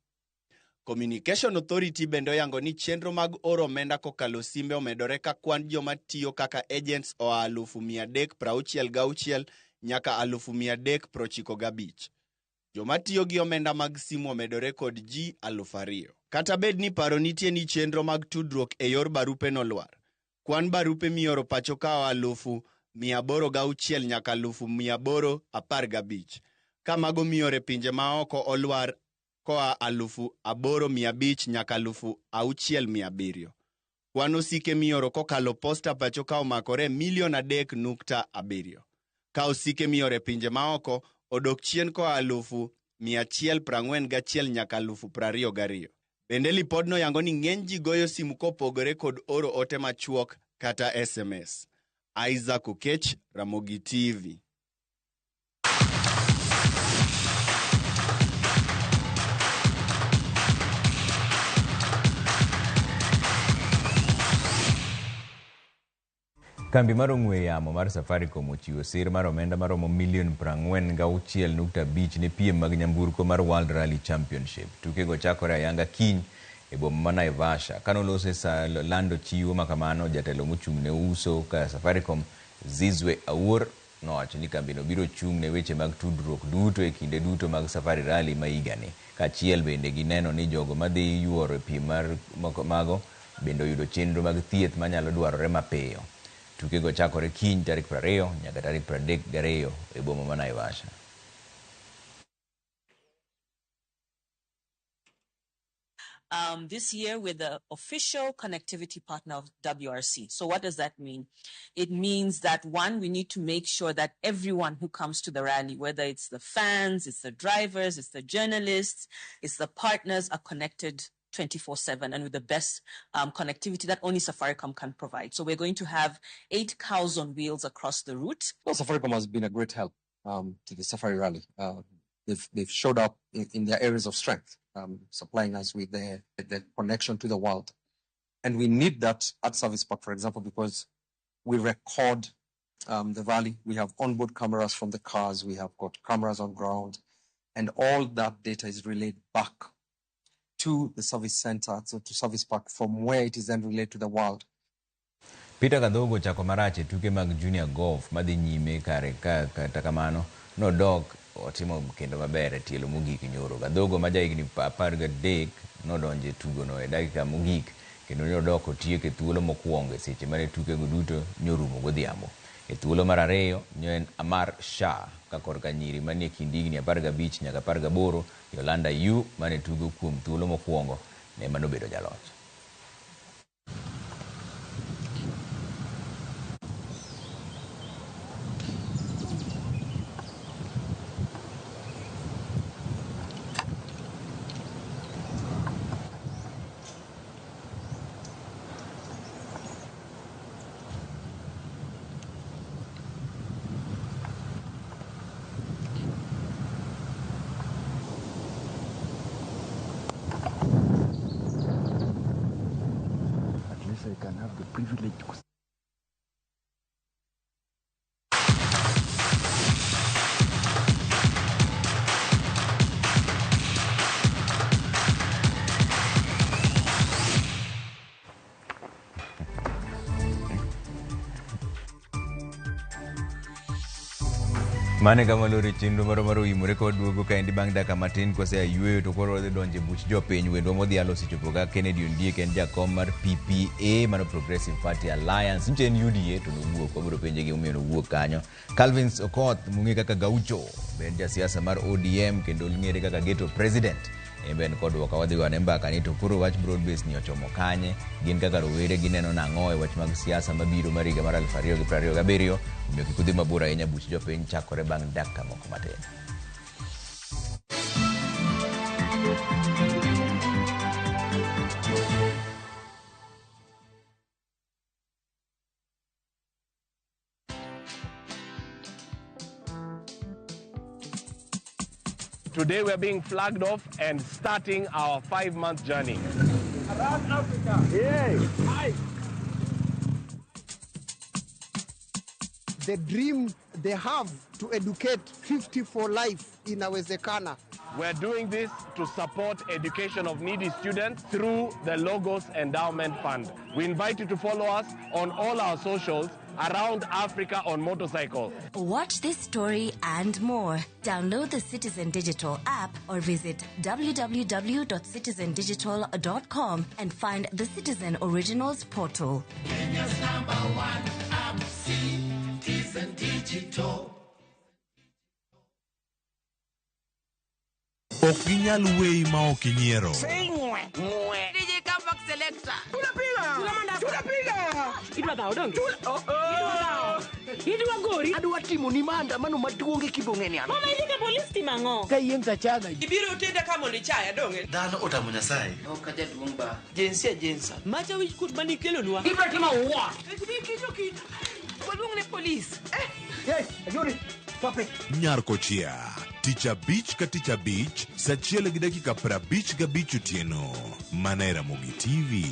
Communication Authority bende oyango ni chenro mag oro omenda kokalo simbe omedore ka kwan joma tiyo kaka agents oa 366,000 nyaka 395,000. Joma tiyo gi omenda mag simu omedore kod ji 2,000. Kata bed ni paro nitie ni chenro mag tudruok e yor barupe nolwar, kwan barupe mioro pacho ka oa 806,000 nyaka 815,000, ka mago mioro e pinje maoko olwar koa 8,500 nyaka 6,700. Kwan osike mioro kokalo posta pacho ka omakore milion 3.7, ka osike mioro e pinje maoko odok chien koa 141,000 nyaka 22,000. Bende lipodno yango ni ng'eny ji goyo simu kopogore kod oro ote machuok kata SMS. Isaac Okech, Ramogi TV. Kambi mar ong'we yamo mar Safaricom ochiwo sir mar omenda maromo milion 46.5 ne piem mag nyamburko mar World Rally Championship. Tukego chakore ayanga kiny e boma ma Naivasha. Kanoloso e sa lando chiwo makamano, jatelo mochung' ne uso ka Safaricom Zizwe Awuor nowacho ni kambino biro chung' ne weche mag tudruok duto e kinde duto mag Safari Rally ma higani. Kaachiel bende gi neno ni jogo madhi yuoro e piem mar mago bende oyudo chenro mag thieth manyalo dwarore mapiyo. Tukego chakore kiny tarik 20 nyaka tarik 32 e boma ma Naivasha. This year, we're the official connectivity partner of WRC. So what does that mean? It means that, one, we need to make sure that everyone who comes to the rally, whether it's the fans, it's the drivers, it's the journalists, it's the partners, are connected 24/7 and with the best connectivity that only Safaricom can provide. So we're going to have 8 cows on wheels across the route. Safaricom has been a great help to the Safari Rally. They've showed up in their areas of strength, supplying us with the connection to the world. And we need that at Service Park, for example, because we record the valley. We have onboard cameras from the cars. We have got cameras on ground. And all that data is relayed back to the service center, so to Service Park, from where it is then relayed to the world. Peter Kadhogo ochako marach e tuke mag junior golf madhi nyime kare ka kata kamano nodok otimo kendo maber e tielo mogik nyoro. Kadhogo ma jahigni 13 nodonjo e tugono e dakika mogik kendo nodok otieko e thuolo mokwongo e seche mane tukego duto nyorumo godhiambo. E thuolo mar ariyo nyo en Amar Shah ka korka nyiri manie kind higni 15 nyaka 18 Yolanda Yu mane tugo kuom thuolo mokwongo ne manobedo jaloch. Mane kama lori chenro moro mar oimore kod duogo kaendi bang' dakika matin kose yueyo to koro wadhi donjo e buch jopiny. Wendwa modhialo osechopo ka Kennedy Ondiek en jakom mar PPA mano Progressive Party Alliance. Nche en UDA to nowuok, wabiro penje gimomiyo nowuok kanyo. Calvins Okoth mong'e kaka Gaucho be en jasiasa mar ODM kendo ng'ere kaka Ghetto President. En be en kodwa ka wadhi gone mbaka ni to koro wach broad base ni ochomo kanye, gin kaka rowere gineno nang'o e wach mag siasa mabiro mar higa mar 2027. Omiyo kik udhi mabor ahinya, buch jopiny chakore bang' dakika moko matin. Today we're being flagged off and starting our 5-month journey. Around Africa. Yeah. Hi. The dream they have to educate 50 for life inawezekana. We're doing this to support education of needy students through the Logos Endowment Fund. We invite you to follow us on all our socials around Africa on motorcycle. Watch this story and more. Download the Citizen Digital app or visit www.citizendigital.com and find the Citizen Originals portal. Kenya's number one app, Citizen Digital. Ok ginyal weyi ma ok inyiero. DJ Comeback Selector. Tunapiga. Idwa dhawo donge? Oh, oh. Idwa gori. Adwa timo ni maandamano maduong' e Kibong'eni an. Mama idhi ka polis timo ang'o? Ka yien tachaga. Ibiro tenda ka mondo ichaya donge? Dhano otamo Nyasaye. Ok ajaduong' ba. Jinsia jinsa. Macha wich kuot mane ikelonwa. Ibiro timo what? Kiki. Waluong ne polis. Hey, Ayuri. Stop it. Nyar Kochia. Tich abich ka tich abich, sa 1:55 otieno. Mana e Ramogi TV.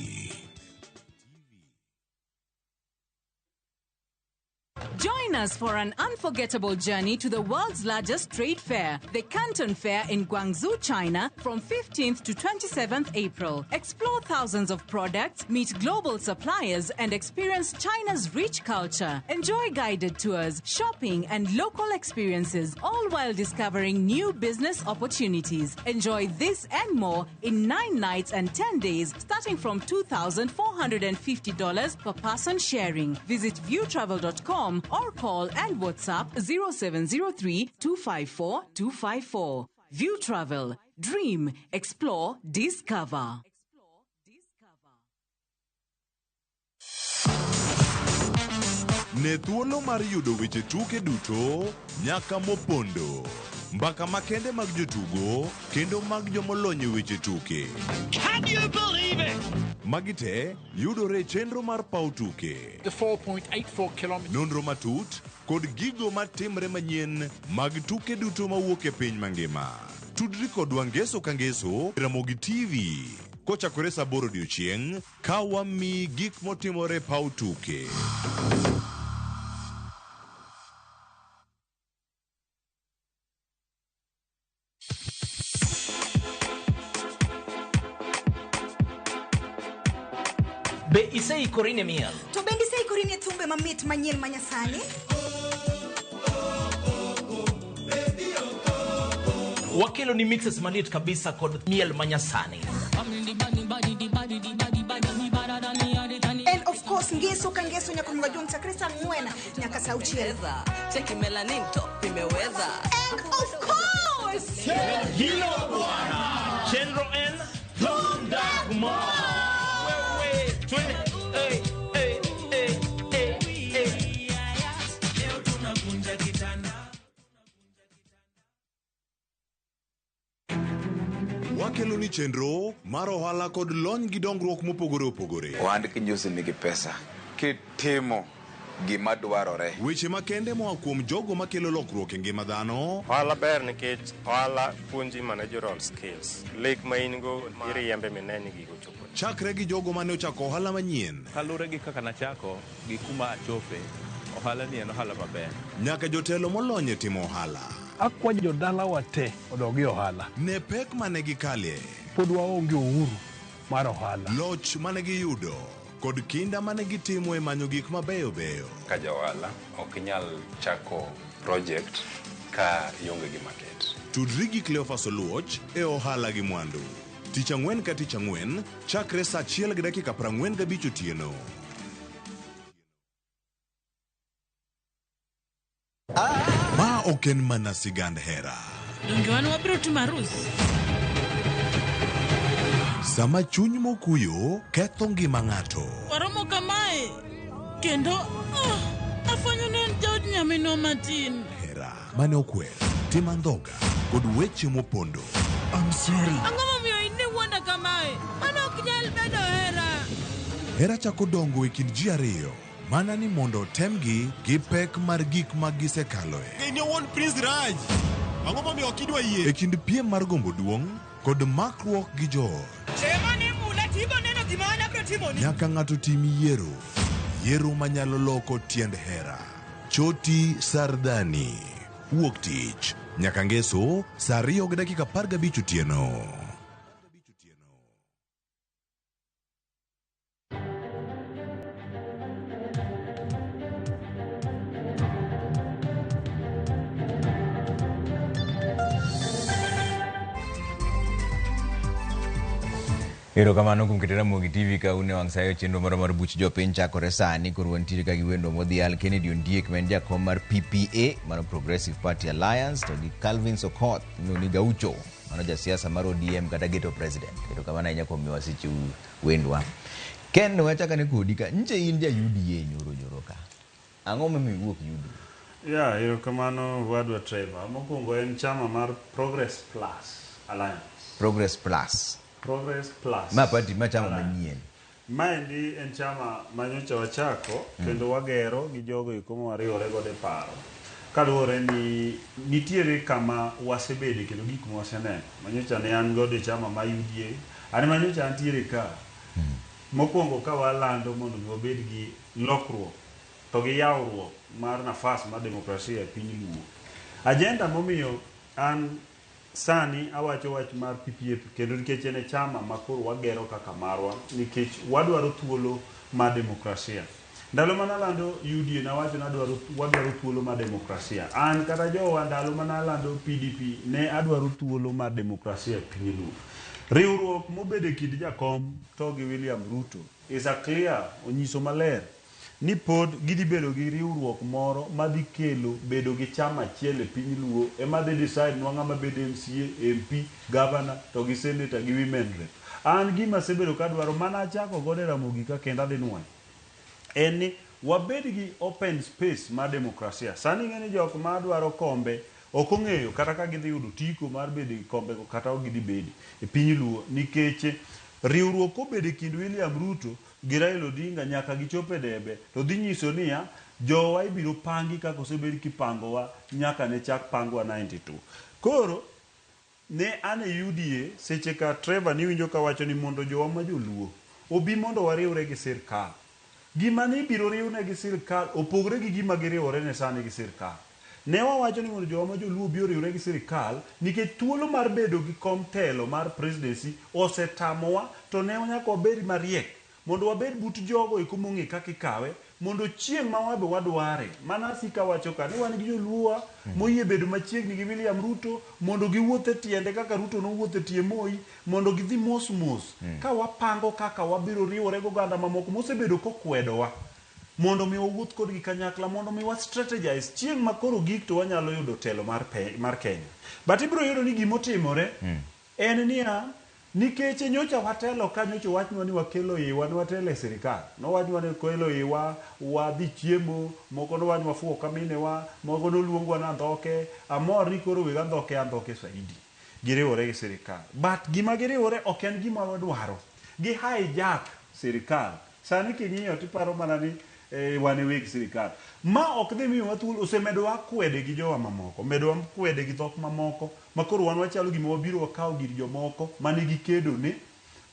Join us for an unforgettable journey to the world's largest trade fair, the Canton Fair in Guangzhou, China, from 15th to 27th April. Explore thousands of products, meet global suppliers, and experience China's rich culture. Enjoy guided tours, shopping, and local experiences, all while discovering new business opportunities. Enjoy this and more in 9 nights and 10 days, starting from $2,450 per person sharing. Visit viewtravel.com or call and WhatsApp 0703 254 254. View Travel. Dream, explore, discover. Ne thuolo mar yudo weche tuke duto nyaka mopondo. Mbaka makende mag jotugo kendo mag jomolony e weche tuke. Can you believe it? Magi te yudore e chenro mar paw tuke. The 4.84 kilometers. Nonro matut kod gigo matimre manyien mag tuke duto mawuok e piny mangima. Tudri kodwa ngeso ka ngeso Ramogi TV kochakore saa 8 odiochieng' ka wamiyi gik motimore e paw tuke. Be iseikori ne miel? To bende iseikori ne thumbe mamit manyien manyasani? Wakelo ni mixes maliet kabisa kod miel manyasani. And of course ngeso ka ngeso nyaka mga juong chakre saa 4 nyaka saa 6. Cheki melanin top imeweza. And of course Hilo bwana. Chenro en Thundagmo. Wakelo ni chenro mar ohala kod lony gi dongruok mopogore opogore. Ohand kinjusi nigi pesa kitimo gima dwarore. Weche makende moa kuom jogo makelo lokruok e ngima dhano. Ohala ber nikech ohala puonji managerial skills. Lek ma in go iriembe mine ni gigo chopo. Chakre gi jogo mane ochako ohala manyien. Kaluwore gi kaka nachako gi kuma achope, ohala ni en ohala maber. Nyaka jotelo molony e timo ohala. Akwa jodalawa te odog e ohala. Ne pek mane gikalie. Pod waonge uhuru mar ohala. Loch mane giyudo kod kinda mane gitimo e manyo gik mabeyo beyo. Ka ja ohala ok inyal chako project ka ionge gi market. Tudri gi Cleophas Oluoch e ohala gi mwandu. Tich ang'wen ka tich ang'wen chakre saa achiel gi dakika 45 otieno. Ma ok en mana sigand hera. Donge wan wabiro timo arus? Sama chuny mokuyo ketho ngima ng'ato. Waromo kamae kendo ah, afwenyo ni en jaod nyaminwa matin. Hera mane okwer, tim andhoga kod weche mopondo. I'm sorry. Ang'o momiyo in iwuonda kamae? Mano ok nyal bedo hera. Hera chako dongo e kind ji ariyo mana ni mondo otemgi gi pek mar gik ma gisekaloe. In owuon Prince Raj. Ang'o momiyo ok idwa yie? E kind piem mar gombo duong' kod makruok gi joot. Chemo ni mula tibo neno gima an abiro timoni. Nyaka ng'ato tim yiero. Yiero manyalo loko tiend hera. Choti Sardani. Wuok tich. Nyaka ngeso saa 2 gi dakika 15 otieno. Erokamano kuom keto Ramogi TV ka un e wang' sayo chenro moro mar buch jopiny chakore sani koro wantiere ka gi wendwa modhial Kennedy Ondiek ma en jakom mar PPA mano Progressive Party Alliance to gi Calvin Okoth miluongo ni Gaucho mano jasiasa mar ODM kata Ghetto President. Erokamano ahinya kuom miyowa seche wendwa. Ken wachakane kodi ka nche in ja UDA nyoro nyoro ka. Ang'o momiyo iwuok UDA? Ya, erokamano wadwa Trevor. Mokwongo en chama mar Progress Plus Alliance. Progress Plus. Progress Plus. Ma party ma chama manyien. Maendi en chama manyocha wachako kendo wagero gi jogo eko ma wariwore godo e paro. Kaluwore ni nitiere kama wasebede kendo gik ma waseneno. Manyocha ne an godo e chama ma UDA. An manyocha antiere ka. Mokwongo ka walando mondo mi wabed gi lokruok to gi yawruok mar nafas mar demokrasia e piny Luo. Agenda momiyo an sani awacho wach mar PPA kendo nikech en e chama ma koro wagero kaka marwa nikech wadwaro thuolo mar demokrasia. Ndalo mane alando UDA nawacho ni adwaro wadwaro thuolo mar demokrasia. An kata jowa ndalo mane alando PDP ne adwaro thuolo mar demokrasia e piny Luo. Riwruok mobedo e kind jakom to gi William Ruto is a clear onyiso maler ni pod gidhi bedo gi riwruok moro madhi kelo bedo gi chama achiel e piny Luo ema dhi decide nwa ng'ama bedo MCA, MP, governor to gi senator gi women rep. An gima asebedo kadwaro mana achako godo e Ramogi ka kendo adhi nuoyo en ni wabed gi open space mar demokrasia. Sani ing'e ni jok madwaro kombe ok ong'eyo kata ka gidhi yudo otiko mar bedo e kombego kata ok gidhi bedo e piny Luo nikech riwruok kobedo e kind William Ruto gi Raila Odinga nyaka gichop e debe to dhi nyiso niya jowa ibiro pangi kaka osebed kipangowa nyaka ne chak pangwa 92. Koro ne an e UDA seche ka Trevor niwinjo kawacho ni mondo jowa ma joluo obi mondo wariwre gi sirkal. Gima ne ibiro riwne gi sirkal opogre gi gima giriwore ne sani gi sirkal. Ne wawacho ni mondo jowa ma joluo obi oriwre gi sirkal nikech thuolo mar bedo gi kom telo mar presidency osetamowa to ne nyaka wabed mariek mondo wabed but jogo eko mong'e kaka ikawe mondo chieng' ma wabe wadware mana asika wacho ka ni wan gi joluowa moyie bedo machiegni gi William Ruto mondo giwuoth e tiende kaka Ruto nowuotho e tie Moi mondo gidhi mos mos ka wapango kaka wabiro riwore goganda mamoko mosebedo kokwedowa mondo mi wawuoth kodgi kanyakla mondo mi wa strategize chieng' ma koro gik to wanyalo yudo telo mar, mar Kenya. But ibiro yudo ni gimotimore en niya nikech nyocha watelo ka nyocha owachnwa ni wakelo iwa ne watelo e sirikal nowachnwa ni kelo iwa wadhi chiemo moko nowach wafuwo ka minewa moko noluongwa ni andhoke amor ni koro weg andhoke andhoke saidi giriwore gi sirikal but gima giriwore ok en gima wadwaro gi hijack sirikal sani king'iyo tiparo mana ni wan e weg sirikal ma ok dhi miyowa thuolo osemedowa kwede gi jowa mamoko medowa kwede gi dhok mamoko ma koro wan wachalo gima wabiro wakawo gir jomoko mane gikedo ne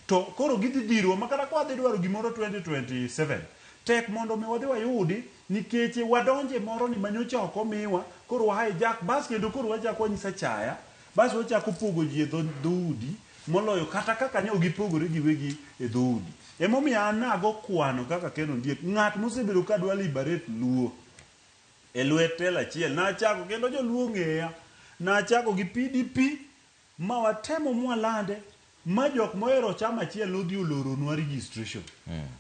to koro gidhi dhirwa ma kata ka wadhi dwaro gimoro 2027 tek mondo mi wadhi wayudi nikech wadonje moro ni manyocha ok omiwa koro wa hijack bas kendo koro wachako wanyisa chaya bas wachako pogo ji e dhoudi moloyo kata kaka ne ok gipogore giwegi e dhoudi. Emomiyo an nago kwano kaka Ken Ondiek ng'at mosebedo ka dwa liberate Luo E lwet telo achiel. Nachako kendo joluo ng'eya. Nachako gi PDP ma watemo mwalande ma jok mohero chama achiel nodhi oloronwa registration.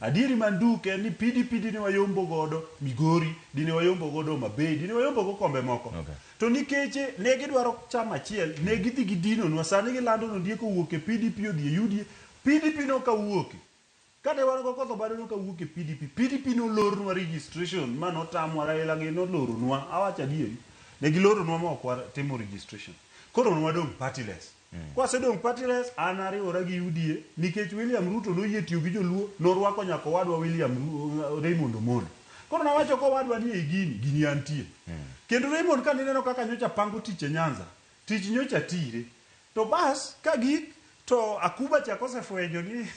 Adieri manduk en ni PDP dine wayombo godo Migori, dine wayombo godo Homa Bay, dine wayombo go kombe moko. To nikech ne gidwaro chama achiel, ne gidhi gidinonwa. Sani gilando ni Ondiek owuok e PDP odhi e UDA. PDP nokawuoke. Kane wan go Okoth Obado nokawuok e PDP. PDP nolornwa registration ma notamwa Raila gi noloronwa. Awacho adieri. Ne giloronwa ma ok watimo registration. Koro nwadong' partyless. Kwasedong' partyless, an ariwora gi UDA nikech William Ruto noyie tiyo gi joluo, norwako nyaka owadwa William Raymond Omolo. Koro nawacho kowadwa ni ei gini, gini antie. Kendo Raymond ka nineno kaka nyocha pango tich e Nyanza, tich nyocha tire. To bas, ka gik, to Akuba chak osefwenyo ni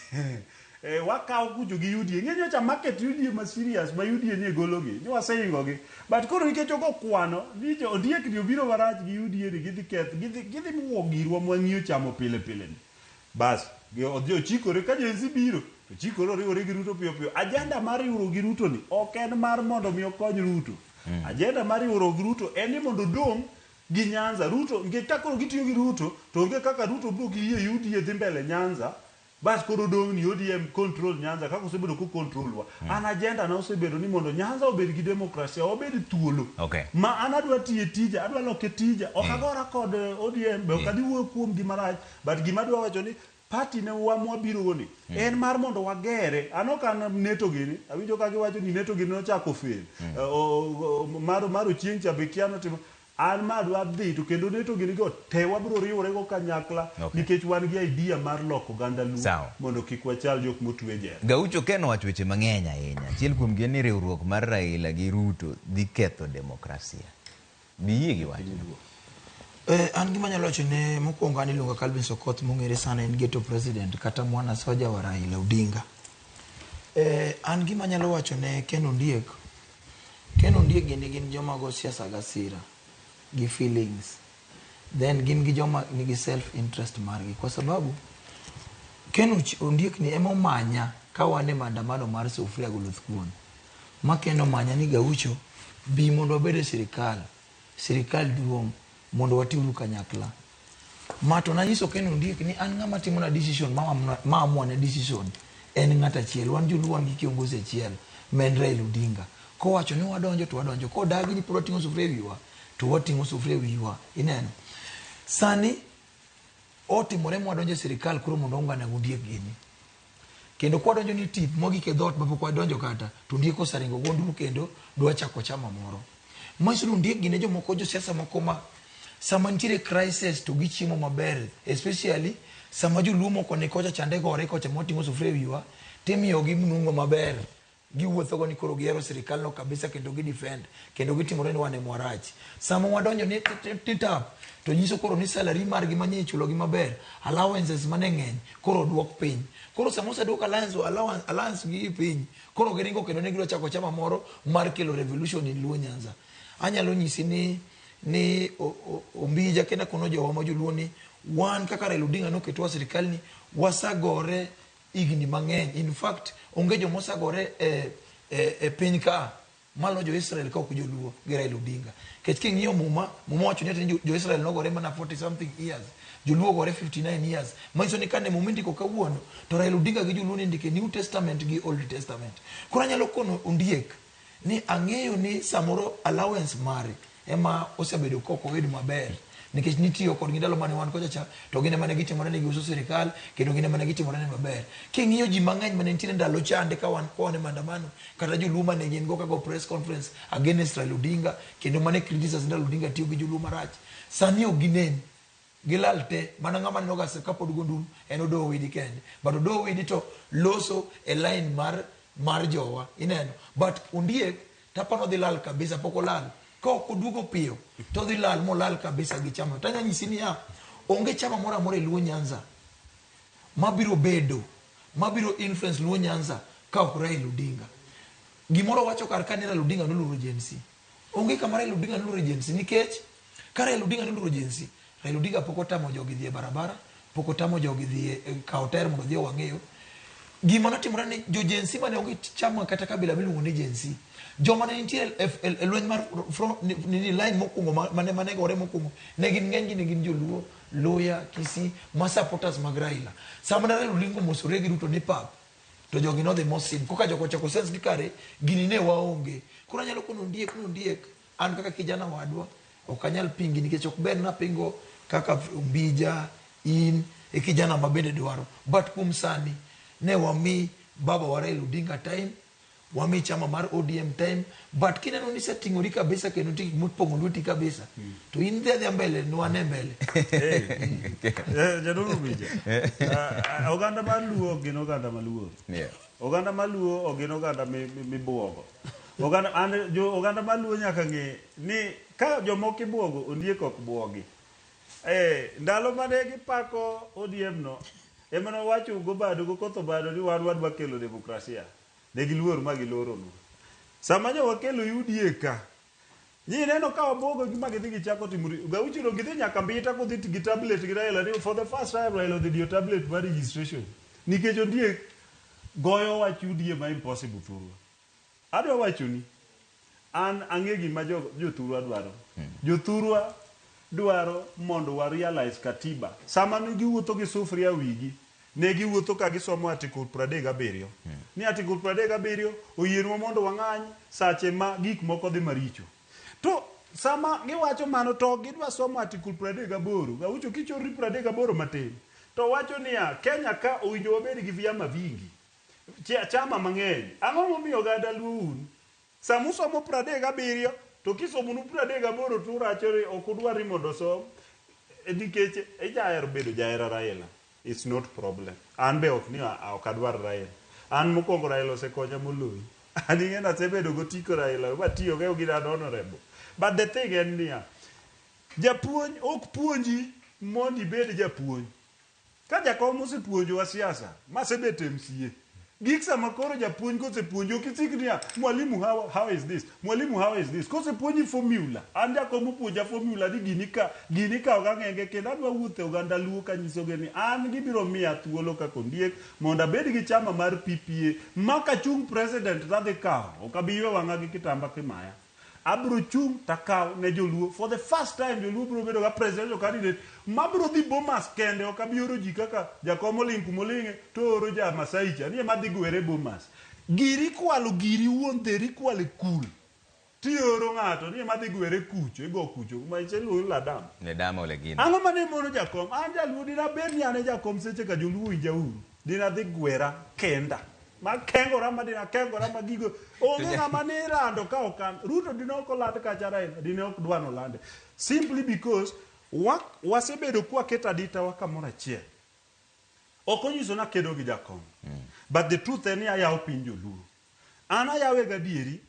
wakawo kucho gi UDA. Ing'e nyocha market UDA ma serious ma UDA ni gologi, ni waseingo gi. But koro nikech ogo kwano, ni jo Ondiek ni obiro marach gi UDA ni gidhi keth, gidhi muo girwa mwang'iyo chamo pile pile ni. Bas, odhi ochikore ka Gen Z biro, to chikore oriwore gi Ruto piyo piyo. Agenda mar riwruok gi Ruto ni ok en mar mondo mi okony Ruto. Agenda mar riwruok gi Ruto en ni mondo odong' gi Nyanza. Ruto, nikech ka koro gitiyo gi Ruto, to onge kaka Ruto biro gi yie UDA dhi mbele Nyanza. Bas koro odong' ni ODM control Nyanza kaka osebedo ko control wa. An agenda na osebedo ni mondo Nyanza obed gi demokrasia, wabed thuolo. Ma an adwa tiye tija, adwa loke tija. Ok agora kod ODM, be ok adhi wuoyo kuom gi marach, but gima adwa wacho ni party ne wa mwabiro go ni en mar mondo wagere. An ok an neto gini, awinjo ka giwacho ni neto gini nochako fail. Mar Ochieng' cha be kia notimo. An ma adwa dhi to kendo neto gini go te wabiro riwore go kanyakla nikech wan gi idea mar loko oganda Luo mondo kik wachal jok motwe jela. Gaucho Ken owacho weche mang'eny ahinya. Achiel kuom gi en ni riwruok mar Raila gi Ruto dhi ketho demokrasia. Biyie gi wachno? An gima anyalo wacho ne mokwongo an iluonga Calvin Sokoth mong'ere sana en ghetto president kata mwana soja wa Raila Odinga. An gima anyalo wacho ne Ken Ondiek, Ken Ondiek gini gin joma go siasa gi hasira gi feelings. Then gin gi joma nigi self interest margi kwa sababu Ken Ondiek ni ema omanya ka wan e maandamano mar sufuria gi oluth kuon. Ma Ken omanya ni Gaucho bi mondo wabed e sirikal. Sirikal duong' mondo watiuru kanyakla. Ma to nanyiso Ken Ondiek ni an ng'ama timo na decision ma amua ne decision en ng'at achiel. Wan joluo wan gi kiongozi achiel ma en Raila Odinga. Kowacho ni wadonjo to wadonjo. Kodagi ni pod wating'o sufuria e wiwa to wating'o sufuria e wiwa. Ineno. Sani otimore mwadonjo e sirikal koro mondo waungane gi Ondiek gini. Kendo kwadonjo ni tip mogik e dhoot mapok wadonjo kata to Ondiek oseringo go nduru kendo dwa chako chama moro. Manyiso ni Ondiek gin e jomoko josiasa moko ma sama nitiere crisis to gichiemo maber especially sama joluo moko ni kocha chande gore kocha mwating'o sufuria e wiwa timiyogi mnungo maber giwuotho go ni koro gihero sirikal no kabisa kendo gi defend kendo gitimore ni wan ema warach. Sama wadonjo ni tap to nyiso koro ni salary margi manye ichulo gi maber, allowances mane ng'eny koro oduok piny. Koro sama oseduok allowance gi piny, koro giringo kendo ne gidwa chako chama moro mar kelo revolution in Luo Nyanza. Anyalo nyisi ni Ombija kendo akono jowa ma joluo ni wan kaka Raila Odinga noketwa sirikal ni wasagore higni mang'eny. In fact, onge joma osagore e piny ka malo jo Israel ka ok joluo gi Raila Odinga. Nikech king'iyo Muma, Muma wacho ni jo Israel nogore mana 40 something years, joluo ogore 59 years. Manyiso ni kane Muma indiko kawuono, to Raila Odinga gi joluo nindiko e New Testament gi Old Testament. Koro anyalo kono Ondiek ni ang'eyo ni samoro allowance mare ema osebedo ka ok oyud maber nikech nitiyo kodgi ndalo mane wan kocha cha to gin ema ne gitimore ni giuso sirikal kendo gin ema ne gitimore ni maber. King'iyo ji mang'eny mane nitiere ndalo chande ka wan ka wan e maandamano kata joluo mane gin go kago press conference against Raila Odinga kendo mane criticize Raila Odinga tiyo gi joluo marach sani ok ginen gilal te mana ng'ama neno ga kapod go nduru en Odoho Widi kende but Odoho Widi to loso e line mar jowa ineno but Ondiek tapano dhi lal kabisa pok olal ka ok oduogo piyo to dhi lal molal kabisa gi chama tanya nyisi niya onge chama moro amora e Luo Nyanza mabiro bedo mabiro influence Luo Nyanza ka ok Raila Odinga. Gimoro wacho kar ka ni Raila Odinga noluoro Gen Z. Onge kama Raila Odinga noluoro Gen Z nikech ka Raila Odinga noluoro Gen Z, Raila Odinga pok otamo jogi dhi e barabara, pok otamo jogi dhi e kawo taer mondo odhi owang'eyo. Gima notimore ni jo Gen Z mane onge chama kata kabila miluongo ni Gen Z. Joma ne nitie e lweny mar front ni line mokwongo mane gore mokwongo ne gin ng'enygi ne gin joluo, Luya, Kisii, ma supporters mag Raila. Sama ne Raila Odinga omosore gi Ruto ni pap, to jogi nodhi mosim. Koka jogo ochako sense ni kare gini ne waonge. Koro anyalo kono Ondiek ni Ondiek, an kaka kijana wadwa, ok anyal pingi nikech ok ber napingo kaka Ombija, in e kijana ma bende dwaro. But kuom sani, ne wami baba wa Raila Odinga time, wami chama mar ODM time, but kineno ni iseting'ori kabisa kendo nitie gik mopong'o lweti kabisa, to in dhi adhiya mbele, nwane mbele. Jadolo Ombija, oganda mar Luo ok gin oganda maluor. Oganda mar Luo ok gin oganda mibuogo. Oganda, an, jo oganda mar Luo nyaka ng'e ni ka jomoko ibuogo, Ondiek ok buogi. Ndalo mane gipako ODM no, ema nowacho gobado go koth obado ni wan wadwa kelo demokrasia. Ne giluor ma giloronu. Sama nyo wakelo UDA ka, nyi neno ka wabuogo gi ma gidhi gichako timo Gaucho no gidhi nyaka Mbita kodhi gi tablet gi Raila ni for the first time Raila odhi diyo tablet mar registration. Nikech Ondiek goyo wach UDA ma impossible thurwa. Adwa wachoni, an ang'e gima jothurwa dwaro. Jothurwa dwaro mondo wa realize katiba. Sama ne giwuotho gi sufuria wigi, ne giwuotho ka gisomo article 37. Ni article 37 oyienwa mondo wang'any sache ma gik moko dhi maricho. To sama giwacho mano to ok gidwa somo article 38. Gaucho kichorri 38 matin. To wacho niya, Kenya ka owinjo wabed gi vyama vingi. Chama mang'eny. Ang'o momiyo oganda Luo un? Sama usomo 37 to kisomonu 38 to uracho ni ok udwar ni mondo osom nikech ijahero bedo jahera Raila. It's not problem. An be ok ni ok adwar Raila. An mokwongo Raila osekonya moloyi. An ing'e ni asebedo gotiko Raila matiyogo gi an honorable. But the thing en niya, japuonj ok puonji mondo ibed japuonj. Ka jakom osepuonjowa siasa, masebet MCA, gik sama koro japuonj kosepuonji ok isik niya, mwalimu how is this? Mwalimu how is this? Kosepuonji formula, an jakom opuonja formula ni gini ka gini kawo gang'enge kendo adwa wuotho e oganda Luo kanyisogi ni an gibiro miya thuolo kaka Ondiek mondo abed gi chama mar PPA ma kachung' president tadhi kawo, ok abi ywe wang'a gi kitamba kimaya. Abiro chung' takaw ne joluo for the first time joluo biro bedo ga presidential candidate mabiro dhi Bomas kende ok abi oro ji kaka jakom oling' kumoling'e to oro ja Masai cha ni ema dhi gwere Bomas. Giri kwalo giri wuon dheri kwalo e kul tioro ng'ato ni ema dhi gwere kucho igo kucho kuma iluongo ni Ladam. Ledama ole gino. Ang'o mane mono jakom? An jaluo dina bed ni an e jakom seche ka joluo winja uru. Dina dhi gwera kenda. Ma kengora ma dina kengora ma gigo. Onge ng'ama ne irando ka ok an. Ruto dine ok oland kacha Raila dine ok dwa nolande. Simply because wasebedo kwaketo adita wa kamoro achiel. Ok onyiso ni akedo gi jakom. But the truth en ni ayawo piny joluo. An ayawe gadieri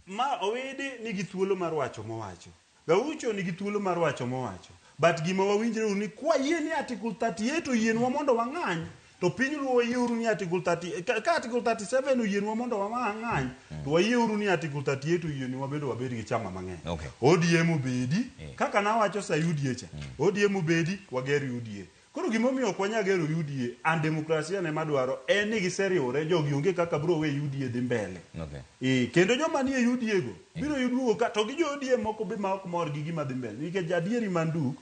ma Owidi nigi thuolo mar wacho mowacho. Gaucho nigi thuolo mar wacho mowacho. But gima wawinjre uru ni kwayie ni article 38 oyienwa mondo wang'any, to piny Luo wayieuru ni article 30, ka article 37 oyienwa mondo wang'any, to wayieuru ni article 38 oyienwa bende wabed gi chama mang'eny. ODM obedi, kaka nawacho sa UDA cha, ODM obedi, wager UDA. Koro gimomiyo ok wanyal gero UDA, and demokrasia ne madwaro, en ni giseriwore, jogi onge kaka biro we UDA dhi mbele. Kendo joma nie UDA go, biro duogo ka, to gi jo ODM moko be ma ok mor gi gima dhi mbele. Nikech adieri manduk,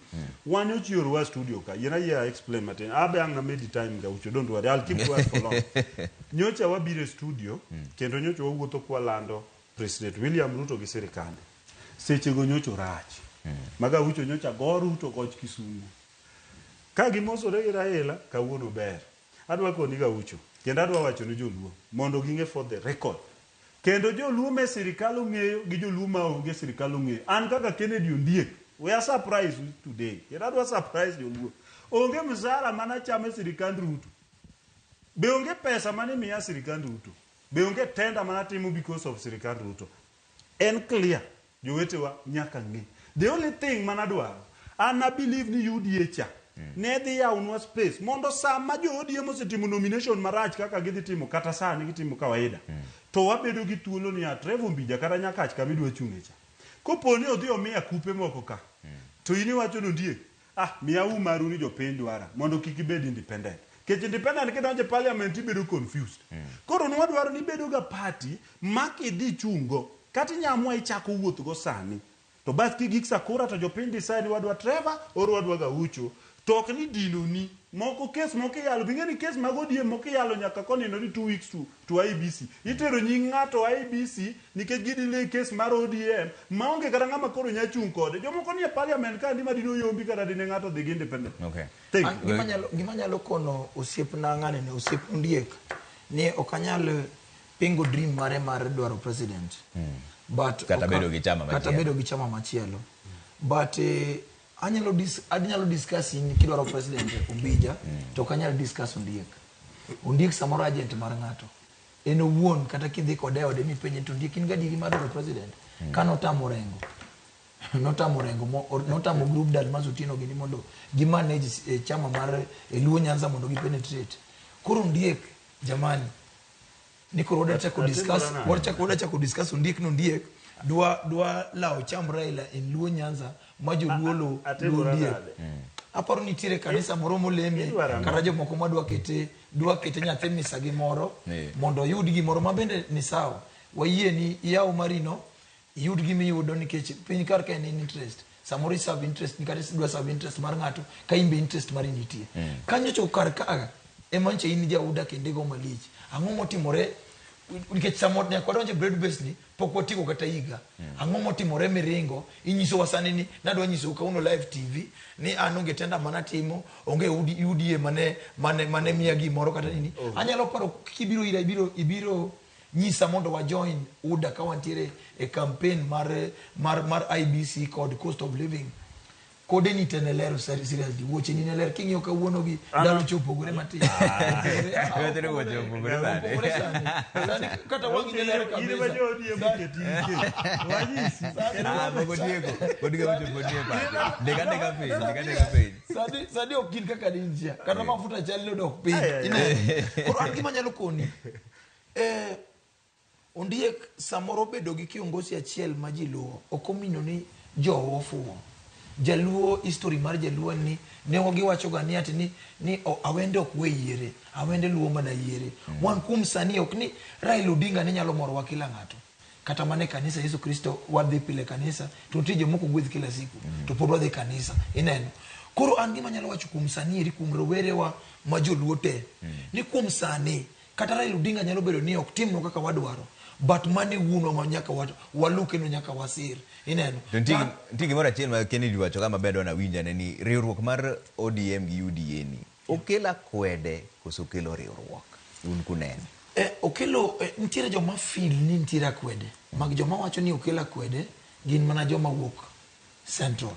wan ochioro studio ka, yiena yie explain matin. Abe ang' namedi time Gaucho, don't worry, I'll keep quiet for long. Nyocha wabiro e studio, kendo nyocha wawuotho kwalando President William Ruto gi sirikande. Sechego nyocha rach. Ma Gaucho nyocha go Ruto goch Kisumu. Ka gimosore gi Raila, kawuono ber. Adwa koni Gaucho, kendo adwa wacho ni joluo, mondo ging'e for the record. Kendo joluo me sirikal ong'eyo gi joluo ma onge sirikal ong'eyo. An kaka Kennedy Ondiek, we are surprised today. Kendo adwa surprise joluo. Onge msara mana chamo e sirikand Ruto. Be onge pesa mane miya sirikand Ruto. Be onge tender mana timo because of sirikand Ruto. En clear, jowetewa nyaka ng'e. The only thing manadwaro, an I believe ni UDA cha, ne dhi yawnwa space mondo sama jo ODM osetimo nomination marach kaka gidhi timo kata sani gitimo kawaida to wabedo gi thuolo ni a Trevor Mbija kata Nyakach kama idwa chung'e cha kopo ni odhi omiya kupe moko ka to in iwacho ni Ondiek ah miya u maru ni jopiny dwara mondo kik ibed independent Kech independent kidonjo e parliament ibedo confused. Koro nwadwaro ni ibedo ga party ma kidhi chungo kata inyamua ichako wuoth go sani. To bas kigik sakura to jopiny decide ni wadwa Trevor or wadwa Gaucho. To ok ni dinoni. Moko kes moko iyalo. Bing'e ni kes mag ODM moko iyalo nyaka konino ni 2 weeks to IEBC. Itero nying ng'ato IEBC nikech gidelay kes mar ODM maonge kata ng'ama koro nya chung' kode. Jomoko nie parliament ka ndi madino yombi kata dine ng'ato dhi gi independent. Okay. Thank An you. gima nyalo kono osiepna ng'ane ni osiep Ondiek ni ok anyal pingo dream mare mar dwaro president. But Kata bedo gi chama kata machielo. bedo gi chama machielo. But anyalo discuss in kidwaro president Ombija to ok anyal discuss Ondiek. Ondiek samoro agent mar ng'ato. En owuon kata kidhi kode e ode mipenje to Ondiek in gadieri mar dwaro president. Ka notamo Orengo. Notamo Orengo notamo group Dalmas Otieno gini mondo gi manage chama mar Luo Nyanza mondo gi penetrate. Koro Ondiek jamani ni koro wadwa chako discuss wadwa chako discuss Ondiek no Ondiek dwa lawo cham Raila en Luo Nyanza ma joluo lo Ondiek. Aparo nitiere kanisa moro moleme kata jomoko ma dwa kete nyathi misa gi moro mondo oyud gimoro ma bende ni sawa. Wayie ni iyaw marino iyud gimiyudo nikech piny kar ka en interest. Samoro i serve interest ni kata idwa serve interest mar ng'ato ka in be interest mari nitie. Kanyo kar ka ema nyocha in jauda kendo igo malich. Ang'o motimore nikech samoro nyaka wadonjo e broad base ni pok watieko kata higa. Ang'o motimore miringo inyisowa sani ni nadwa nyisou kawuono live TV ni an onge tenda manatimo onge UDA mane miya gimoro kata nini. Anyalo paro kibiro ira ibiro nyisa mondo wa join UDA ka wantiere e campaign mar IBC kod cost of living. Kode ni te ne ler seriously wuoche ni ne ler king'iyo kawuono gi ndalo chopo opogore matin. Wuoche opogore sani. Sani kata wang'i ne ler kabisa. In ma jo ODM oketi ike. Wanyisi. Pok otieko. Pod Gaucho pod nie pache. Ndika piny. Sani ok gin kaka ninja. Kata mafuta chal ni odok piny. Koro an gima anyalo koni. Ondiek samoro bedo gi kiongozi achiel ma ji luwo ok omino ni jowa ofuwo. Jaluo history mar jaluo ni ne giwacho ga ni ati ni awende ok we yiere, awende luwo mana yiere. Wan kuom sani ok ni Raila Odinga ne nyalo morowa kila ng'ato. Kata mana e kanisa Yesu Kristo wadhi pile kanisa to nitie jomoko gwedh kila siku to pod wadhi kanisa ineno. Koro an gima anyalo wacho kuom sani eri kuom rowerewa ma joluo te ni kuom sani kata Raila Odinga nyalo bedo ni ok timnwa kaka wadwaro but mane wuonwa ma nyaka walu kendo nyaka wasir ineno. To nitie gimoro achiel ma Kennedy wacho kama ber dwa nawinj ane ni riwruok mar ODM gi UDA ni okelo akwede koso okelo riwruok un kuneno? Okelo nitiere joma feel ni nitiere akwede mag joma wacho ni okelo akwede gin mana joma wuok Central.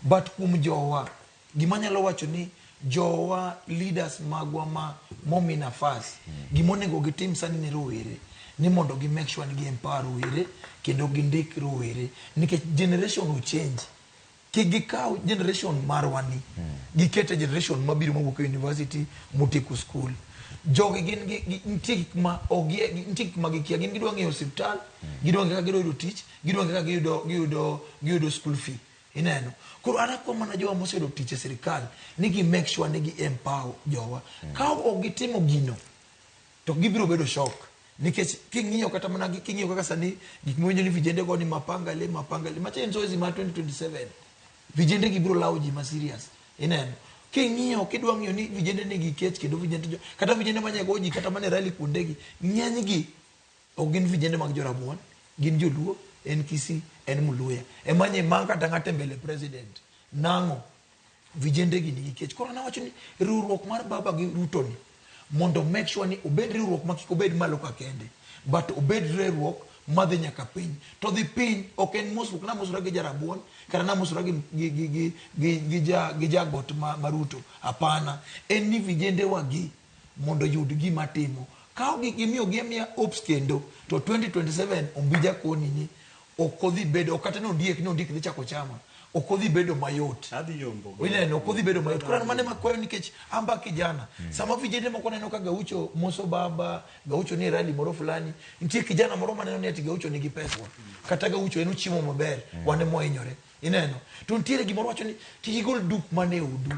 But kuom jowa gima anyalo wacho ni jowa leaders magwa ma momi nafas gimonego gitim sani ne rowere ni mondo gi make sure ni gi empower rowere kendo gindik rowere nikech generation will change. Kik gikaw generation marwa ni gikete generation mabiro mawuok e university motieko school. Jogi gin nitie gik ma nitie gik ma gikia gin gidwa ng'eyo osiptal gidwa ng'eyo kaka gidwa yudo tich gidwa ng'eyo kaka giyudo school fee. Ineno. Koro an akwa mana jowa moseyudo tich e sirikal ni gi make sure ni gi empower jowa. Ka ok gitimo gino to gibiro bedo shock. Nikech king'iyo kata mana king'iyo kaka sani gik miwinjo ni vijende go ni mapanga le macha en zoezi mar 2027. Vijende gi biro lawo ji ma serious. Ineno. King'iyo kidwa ng'iyo ni vijende nigi kech kendo vijende kata vijende manyego ji kata mana e rally kuondegi ng'enygi ok gin vijende mag jorabuon, gin joluo, en Kisii, en Muluya. Emanye mang kata ng'ato e mbele president. Nang'o? Vijende gi nigi kech. Koro nawacho ni riwruok mar baba gi Ruto ni mondo make sure ni obed riwruok ma kik obed malo ka kende, but obed riwruok madhi nyaka piny. To dhi piny ok en mosruok, namosora gi jarabuon kata namosora gi jagot ma Ruto. Hapana, en ni vijende wagi mondo yud gima timo. Ka gimiyo gi amiya hopes kendo to 2027 Ombija koni ni ok odhi bedo kata ni Ondiek ni Ondiek dhi chako chama ok odhi bedo mayot. Ineno ok odhi bedo mayot. Koro an mane makwayo nikech amba kijana. Sama vijende moko neno ka Gaucho moso baba, Gaucho ni e rally moro fulani, nitie kijana moro maneno ni ati Gaucho nigi pesa. Kata Gaucho en ochiemo maber, wan ema wahinyore. Ineno. To nitiere gimoro wacho ni kik igol duk mane odu.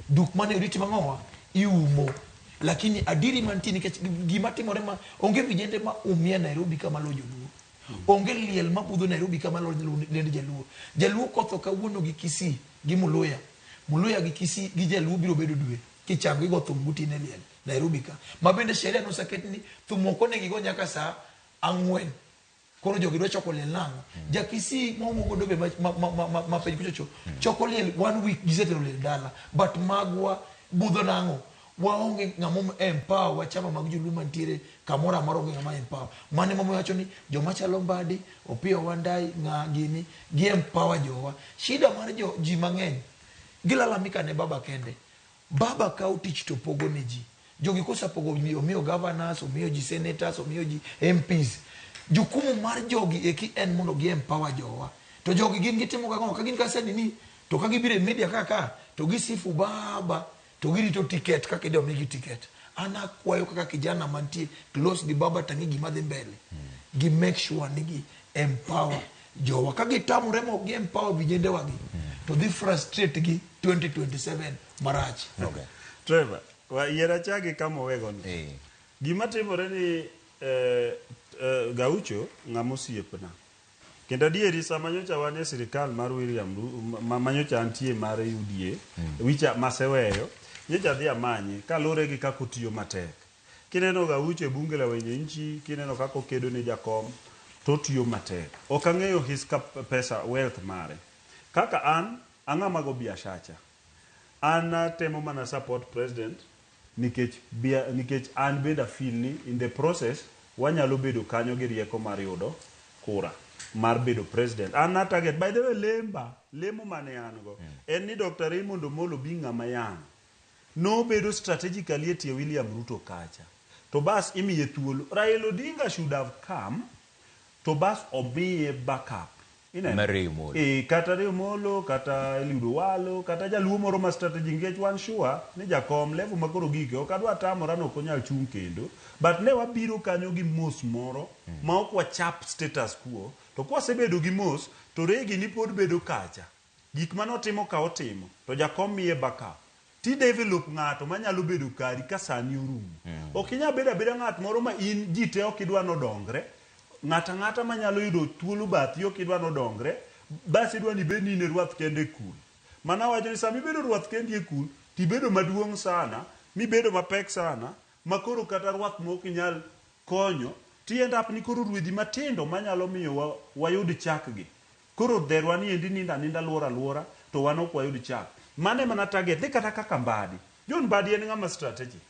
Duk mane odu itimo ang'owa? Iumo. Lakini adiri mantie nikech gima timore ma onge vijende ma umia Nairobi kama lo joluo. Onge liel mabudho Nairobi kama lo liend jaluo. Jaluo kotho kawuono gi Kisii gi Muluya. Muluya gi Kisii gi jaluo biro bedo dwe kichango igo thum gotieno e liel Nairobi ka. Ma bende sheria noseket ni thum ok onego igo nyaka saa ang'wen. Koro jogi dwa choko liel nang'o? Ja Kisii ma wawuok godo be ma piny kuchocho choko liel one week gisetero liel dala. But magwa budho nang'o? Waonge ng'ama empower wa chama mag joluo mantiere kamoro amora onge ng'ama empower. Mano emomiyo wacho ni joma chalo Mbadi, Opiyo Wandayi, ng'a gini, gi empower jowa. Shida mar jo ji mang'eny gilalamika ne baba kende. Baba kawo tich to pogo ne ji. Jogi kosepogo omiyo governors, omiyo ji senators, omiyo ji MPs. Jukumu mar jogi eki en mondo gi empower jowa. To jogi gin gitimo kang'o? Ka gin ka nini to ka gibiro e media ka ka to gisifu baba to girito ticket kaka idwa migi ticket. An akwayo kaka kijana mantie close gi baba tang'e gima dhi mbele. Gi make sure ni gi empower jowa. Ka gitamore ma ok gi empower vijende wagi to dhi frustrate gi 2027 marach. Okay. Trevor, wa yier achagi kama owego ni. Gima timore ni Gaucho ng'ama osiepna. Kendo adieri sama nyocha wan e sirikal mar William ma nyocha antie mar UDA, wicha maseweyo, nyocha adhi amanye kaluwore gi kaka otiyo matek. Kineno Gaucho e bunge la wenye nchi, kineno kaka okedo ne jakom, to otiyo matek. Ok ang'eyo his pesa wealth mare. Kaka an, ang'ama go biashacha. An atemo mana support president nikech bia, nikech an bende a feel ni in the process wanyalo bedo kanyo gi rieko mar yudo kura mar bedo president. An na target, by the way, lemba, lemo mane an go, en ni Dr. Raymond Omolo bi ng'ama yang. Nobedo strategically e tie William Ruto kacha. To bas imiye thuolo. Raila Odinga should have come to bas omiye backup. Ineno? Mar Ray Omolo. Eh, kata Ray Omolo, kata Eliud Owalo, kata jaluo moro ma strategy nikech wan sure ni jakom level ma koro gike ok adwa tamora ni ok onyal chung' kendo but ne wabiro kanyo gi mos moro ma ok wachap status quo to kwasebedo gi mos to Ray gini pod bedo kacha gik manotimo ka otimo to jakom miye backup ti develop ng'ato manyalo bedo kari ka sani orumo. Ok inyal bedo abeda ng'at moro ma in ji te ok idwa nodongre. Ng'ato ang'ata manyalo yudo thuolo bathi ok idwa nodongre, bas idwa ni ibed ni in e rwath kende e kul. Mano awacho ni sama ibedo rwath kendi e kul, tibedo maduong' sana, mibedo mapek sana, ma koro kata rwath mok inyal konyo, ti end up ni koro rwedhi matindo manyalo miyo wa, wayud chak gi. Koro dherwa ni endi nindo aninda luoro aluora to wan ok wayud chak. Mano ema na target ni kata kaka Mbadi. John Mbadi en ng'ama strategic.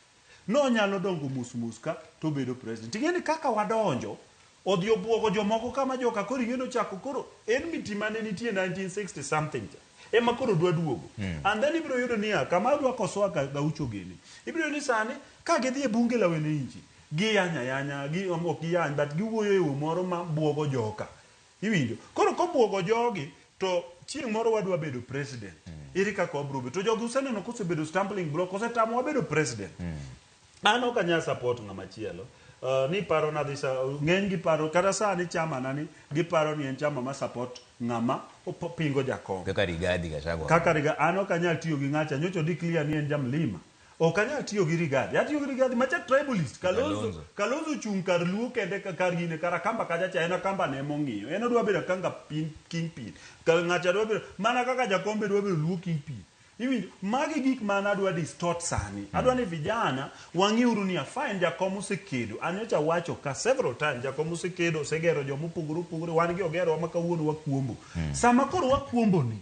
Nonyalo dongo mos mos ka to obedo president. Ing'e ni kaka wadonjo, odhi obuogo jomoko kama joka koro ing'e ni ochako koro enmity mane nitie 1960 something cha ema koro dwa duogo. And then ibiro yudo niya, kama adwa kosoa Gaucho gini. Ibiro yudo ni sani ka gidhi e bunge la wananchi, giyanya yanya, gi, ok giyany, but giwuoyo e yo moro ma buogo joka. Iwinjo? Koro kobuogo jogi to chieng' moro wadwa bedo president. Ere kaka wabro bedo? To jogi useneno kosebedo stumbling block, osetamo wabedo president. An ok anyal support ng'ama chielo. Ni paro na dhi ng'eny gi paro kata sani chama na ni giparo ni en chama ma support ng'ama pingo jakom. Kaka Rigathi Gachagua. Kaka Rigathi, an ok anyal tiyo gi ng'acha, nyocha o declare ni en jamlima. Ok anyal tiyo gi Rigathi. Atiyo gi Rigathi macha tribalist. Kalonzo, Kalonzo ochung' kar Luo kende kar gine kar Akamba kacha cha en Akamba ne mong'iyo. En odwa bedo Akanga pin kingpin. Ka ng'acha dwa bedo mana kaka Jakombe dwa bedo Luo kingpin. Iwinjo? Magi gik ma an adwa distort sani. Adwa ni vijana wang'iuru ni fine Jakom osekedo. An nyocha wacho ka several times Jakom osekedo, osegero joma opogore opogore. Wan gi ogerowa ma kawuono wakuombo. Sama koro wakuombo ni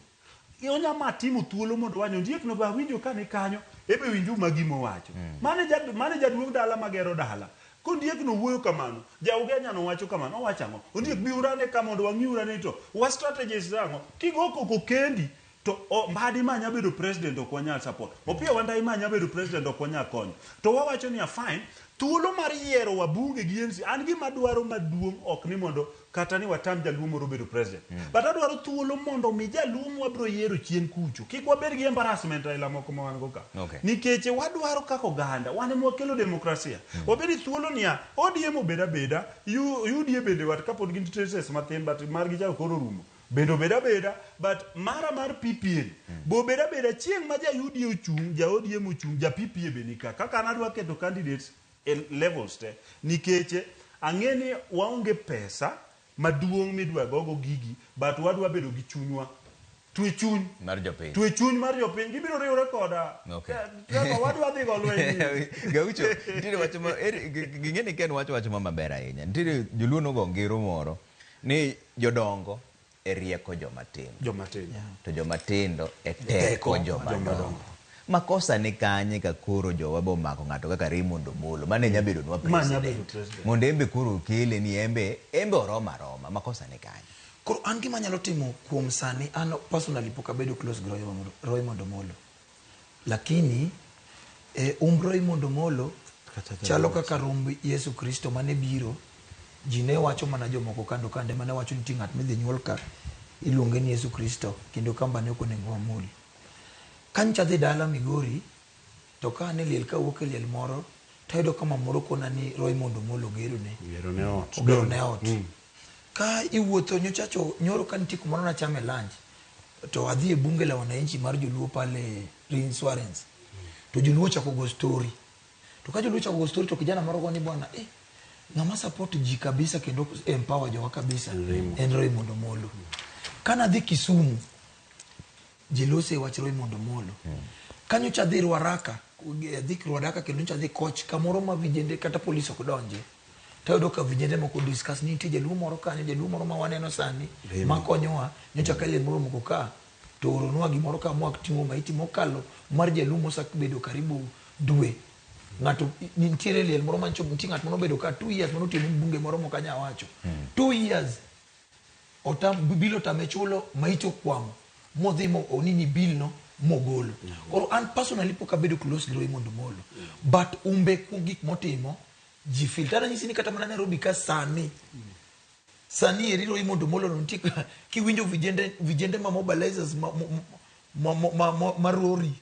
onya ma timo thuolo mondo wanyo ondiek no be awinjo ka ni kanyo ebe winju ma gima owacho. Mane mane jaduong' dala magero dala. Kondiek no wuoyo kamano, ja Ugenya no wacho kamano, owacho ang'o? Ondiek bi urane ka mondo wang'i urane to wa strategies ang'o? Kigo koko kendi to Mbadi ma nya bedo president ok wanyal support. Opiyo Wandayi ma nya bedo president ok wanyal konyo. To wawacho niya fine, thuolo mar yiero wabunge gi MC, an gima dwaro maduong' ok ni mondo kata ni watam jaluo moro bedo president. But adwaro thuolo mondo mi jaluo mwabro yiero chien kucho. Kik wabed gi embarrassment aila moko ma wan go ka. Nikech wadwaro kaka oganda, wan ema wakelo demokrasia. Wabed gi thuolo niya, ODM obed abeda, UDA bende wat kapod gin traces mathin but margi cha koro orumo. Bende obed abeda, but mara mar PPA bo obed abeda chieng' ma ja UDA ochung', ja ODM ochung', ja PPA be nika. Kaka an adwa keto candidates e levels te. Nikech ang'e ni waonge pesa maduong' midwa gogo gigi, but wadwa bedo gi chunywa. Twe chuny. Mar jopiny. Twe chuny mar jopiny. Gibiro riwre koda. Okay. Trevor, wadwa dhi go lweny. Gaucho, nitiere wach ma ging'e ni Ken wacho wach ma maber ahinya. Nitiere joluo nogo ngero moro ni jodongo e rieko joma tindo. Joma tindo. To joma tindo e teko joma dongo. Makosa ni kanye ka koro jowa bo mako ng'ato kaka Raymond Omolo mane nya bedo nwa president. Mondo embe koro okele ni embe oromo aroma. Makosa ni kanye. Koro an gima anyalo timo kuom sani, an personally pok abedo close gi Raymond Omolo. Lakini Raymond Omolo chalo kaka romb Yesu Kristo mane biro, ji ne wacho mana jomoko kando kande mane wacho nitie ng'at midhi nyuol ka iluonge ni Yesu Kristo kendo kamba ne ok onego wamul. Ka nyocha adhi dala Migori, to ka an e liel kawuok e liel moro, tayudo ka mamoro kona ni Raymond Omolo ogerone. Ogerone ot. Ka iwuotho nyocha nyoro ka nitie kumoro nachame lunch, to adhi e bunge la wananchi mar joluo pale reinsurance. To joluo ochako go story. To ka joluo ochako go story to kijana moro go ni bwana, ng'ama support ji kabisa kendo empower jowa kabisa en Raymond Omolo. Kana adhi Kisumu, ji lose wach Raymond Omolo. Kanyo cha dhi Ruaraka, adhi Ruaraka kendo nyocha adhi Koch kamoro ma vijende kata polis ok donje. Tayudo ka vijende moko discuss ni nitie jaluo moro kanyo, jaluo moro ma waneno sani makonyowa, nyocha ka liel moro moko ka to oronwa gimoro ka mwak ting'o maiti mokalo mar jaluo mosebedo karibu dwe. Ng'ato nitiere liel moro mancho nitie ng'at manobedo ka 2 years manotiyo bunge moro mok anya wacho. 2 years otam bilo tame chulo maiti okwamo modhi mo onini bill no mogolo. Koro an personally pok abedo close gi Raymond Omolo, but umbe kuom gik motimo ji feel. Tana nyisi ni kata mana Nairobi ka sani eri Raymond Omolo no nitie kiwinjo vijende ma mobilizers ma rori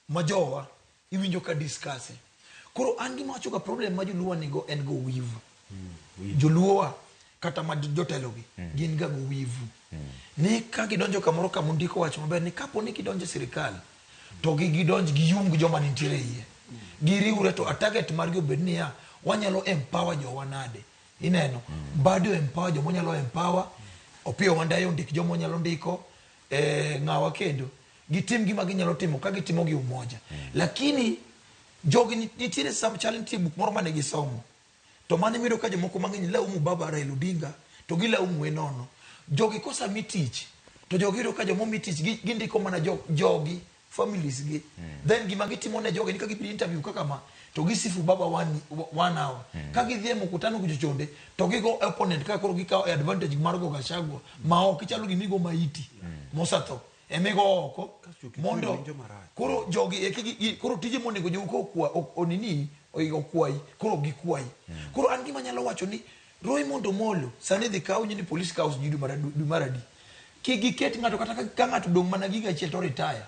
ma jowa iwinjo ka discuss. Koro an gima wacho ka problem ma joluo nigo en go wivu. Joluo kata ma jotelo gi gin ga go wivu. Ni ka gidonjo kamoro kama ondiko wach maber ni kapo ni gidonjo e sirikal to gidonj giyung joma nitiere iye. Giriwre to a target margi obed niya wanyalo empower jowa nade. Ineno bado empower joma nyalo empower, Opiyo Wandayi ondik joma nyalo ndiko, ng'awa kendo gitim gima ginyalo timo ka gitimo gi umoja. Lakini jogi nitiere sam chal nitie buk moro mane gisomo to mane miyudo ka jomoko mang'eny laumu baba Raila Odinga to gilaumu e nono. Jogi kosa mi tich to jogi yudo ka joma omi tich gindiko mana jogi families gi. Then gima gitimo ne jogi ni ka gibiro interview kaka ma to gisifu baba one hour. Ka gidhi e mkutano kuchochonde to gigo opponent ka koro gikawo advantage mar go Gachagua ma ok ichalo gimigo maiti mosetho emigo oko mondo koro jogi eki koro tije monego jogo kokwa onini okwayi koro gikwayi. Koro an gima anyalo wacho ni Raymond Omolo sani dhi kaw ni police kaw ji dwe mar adi. Kik giket ng'ato kata ka ng'ato dong' mana giga achiel to retire.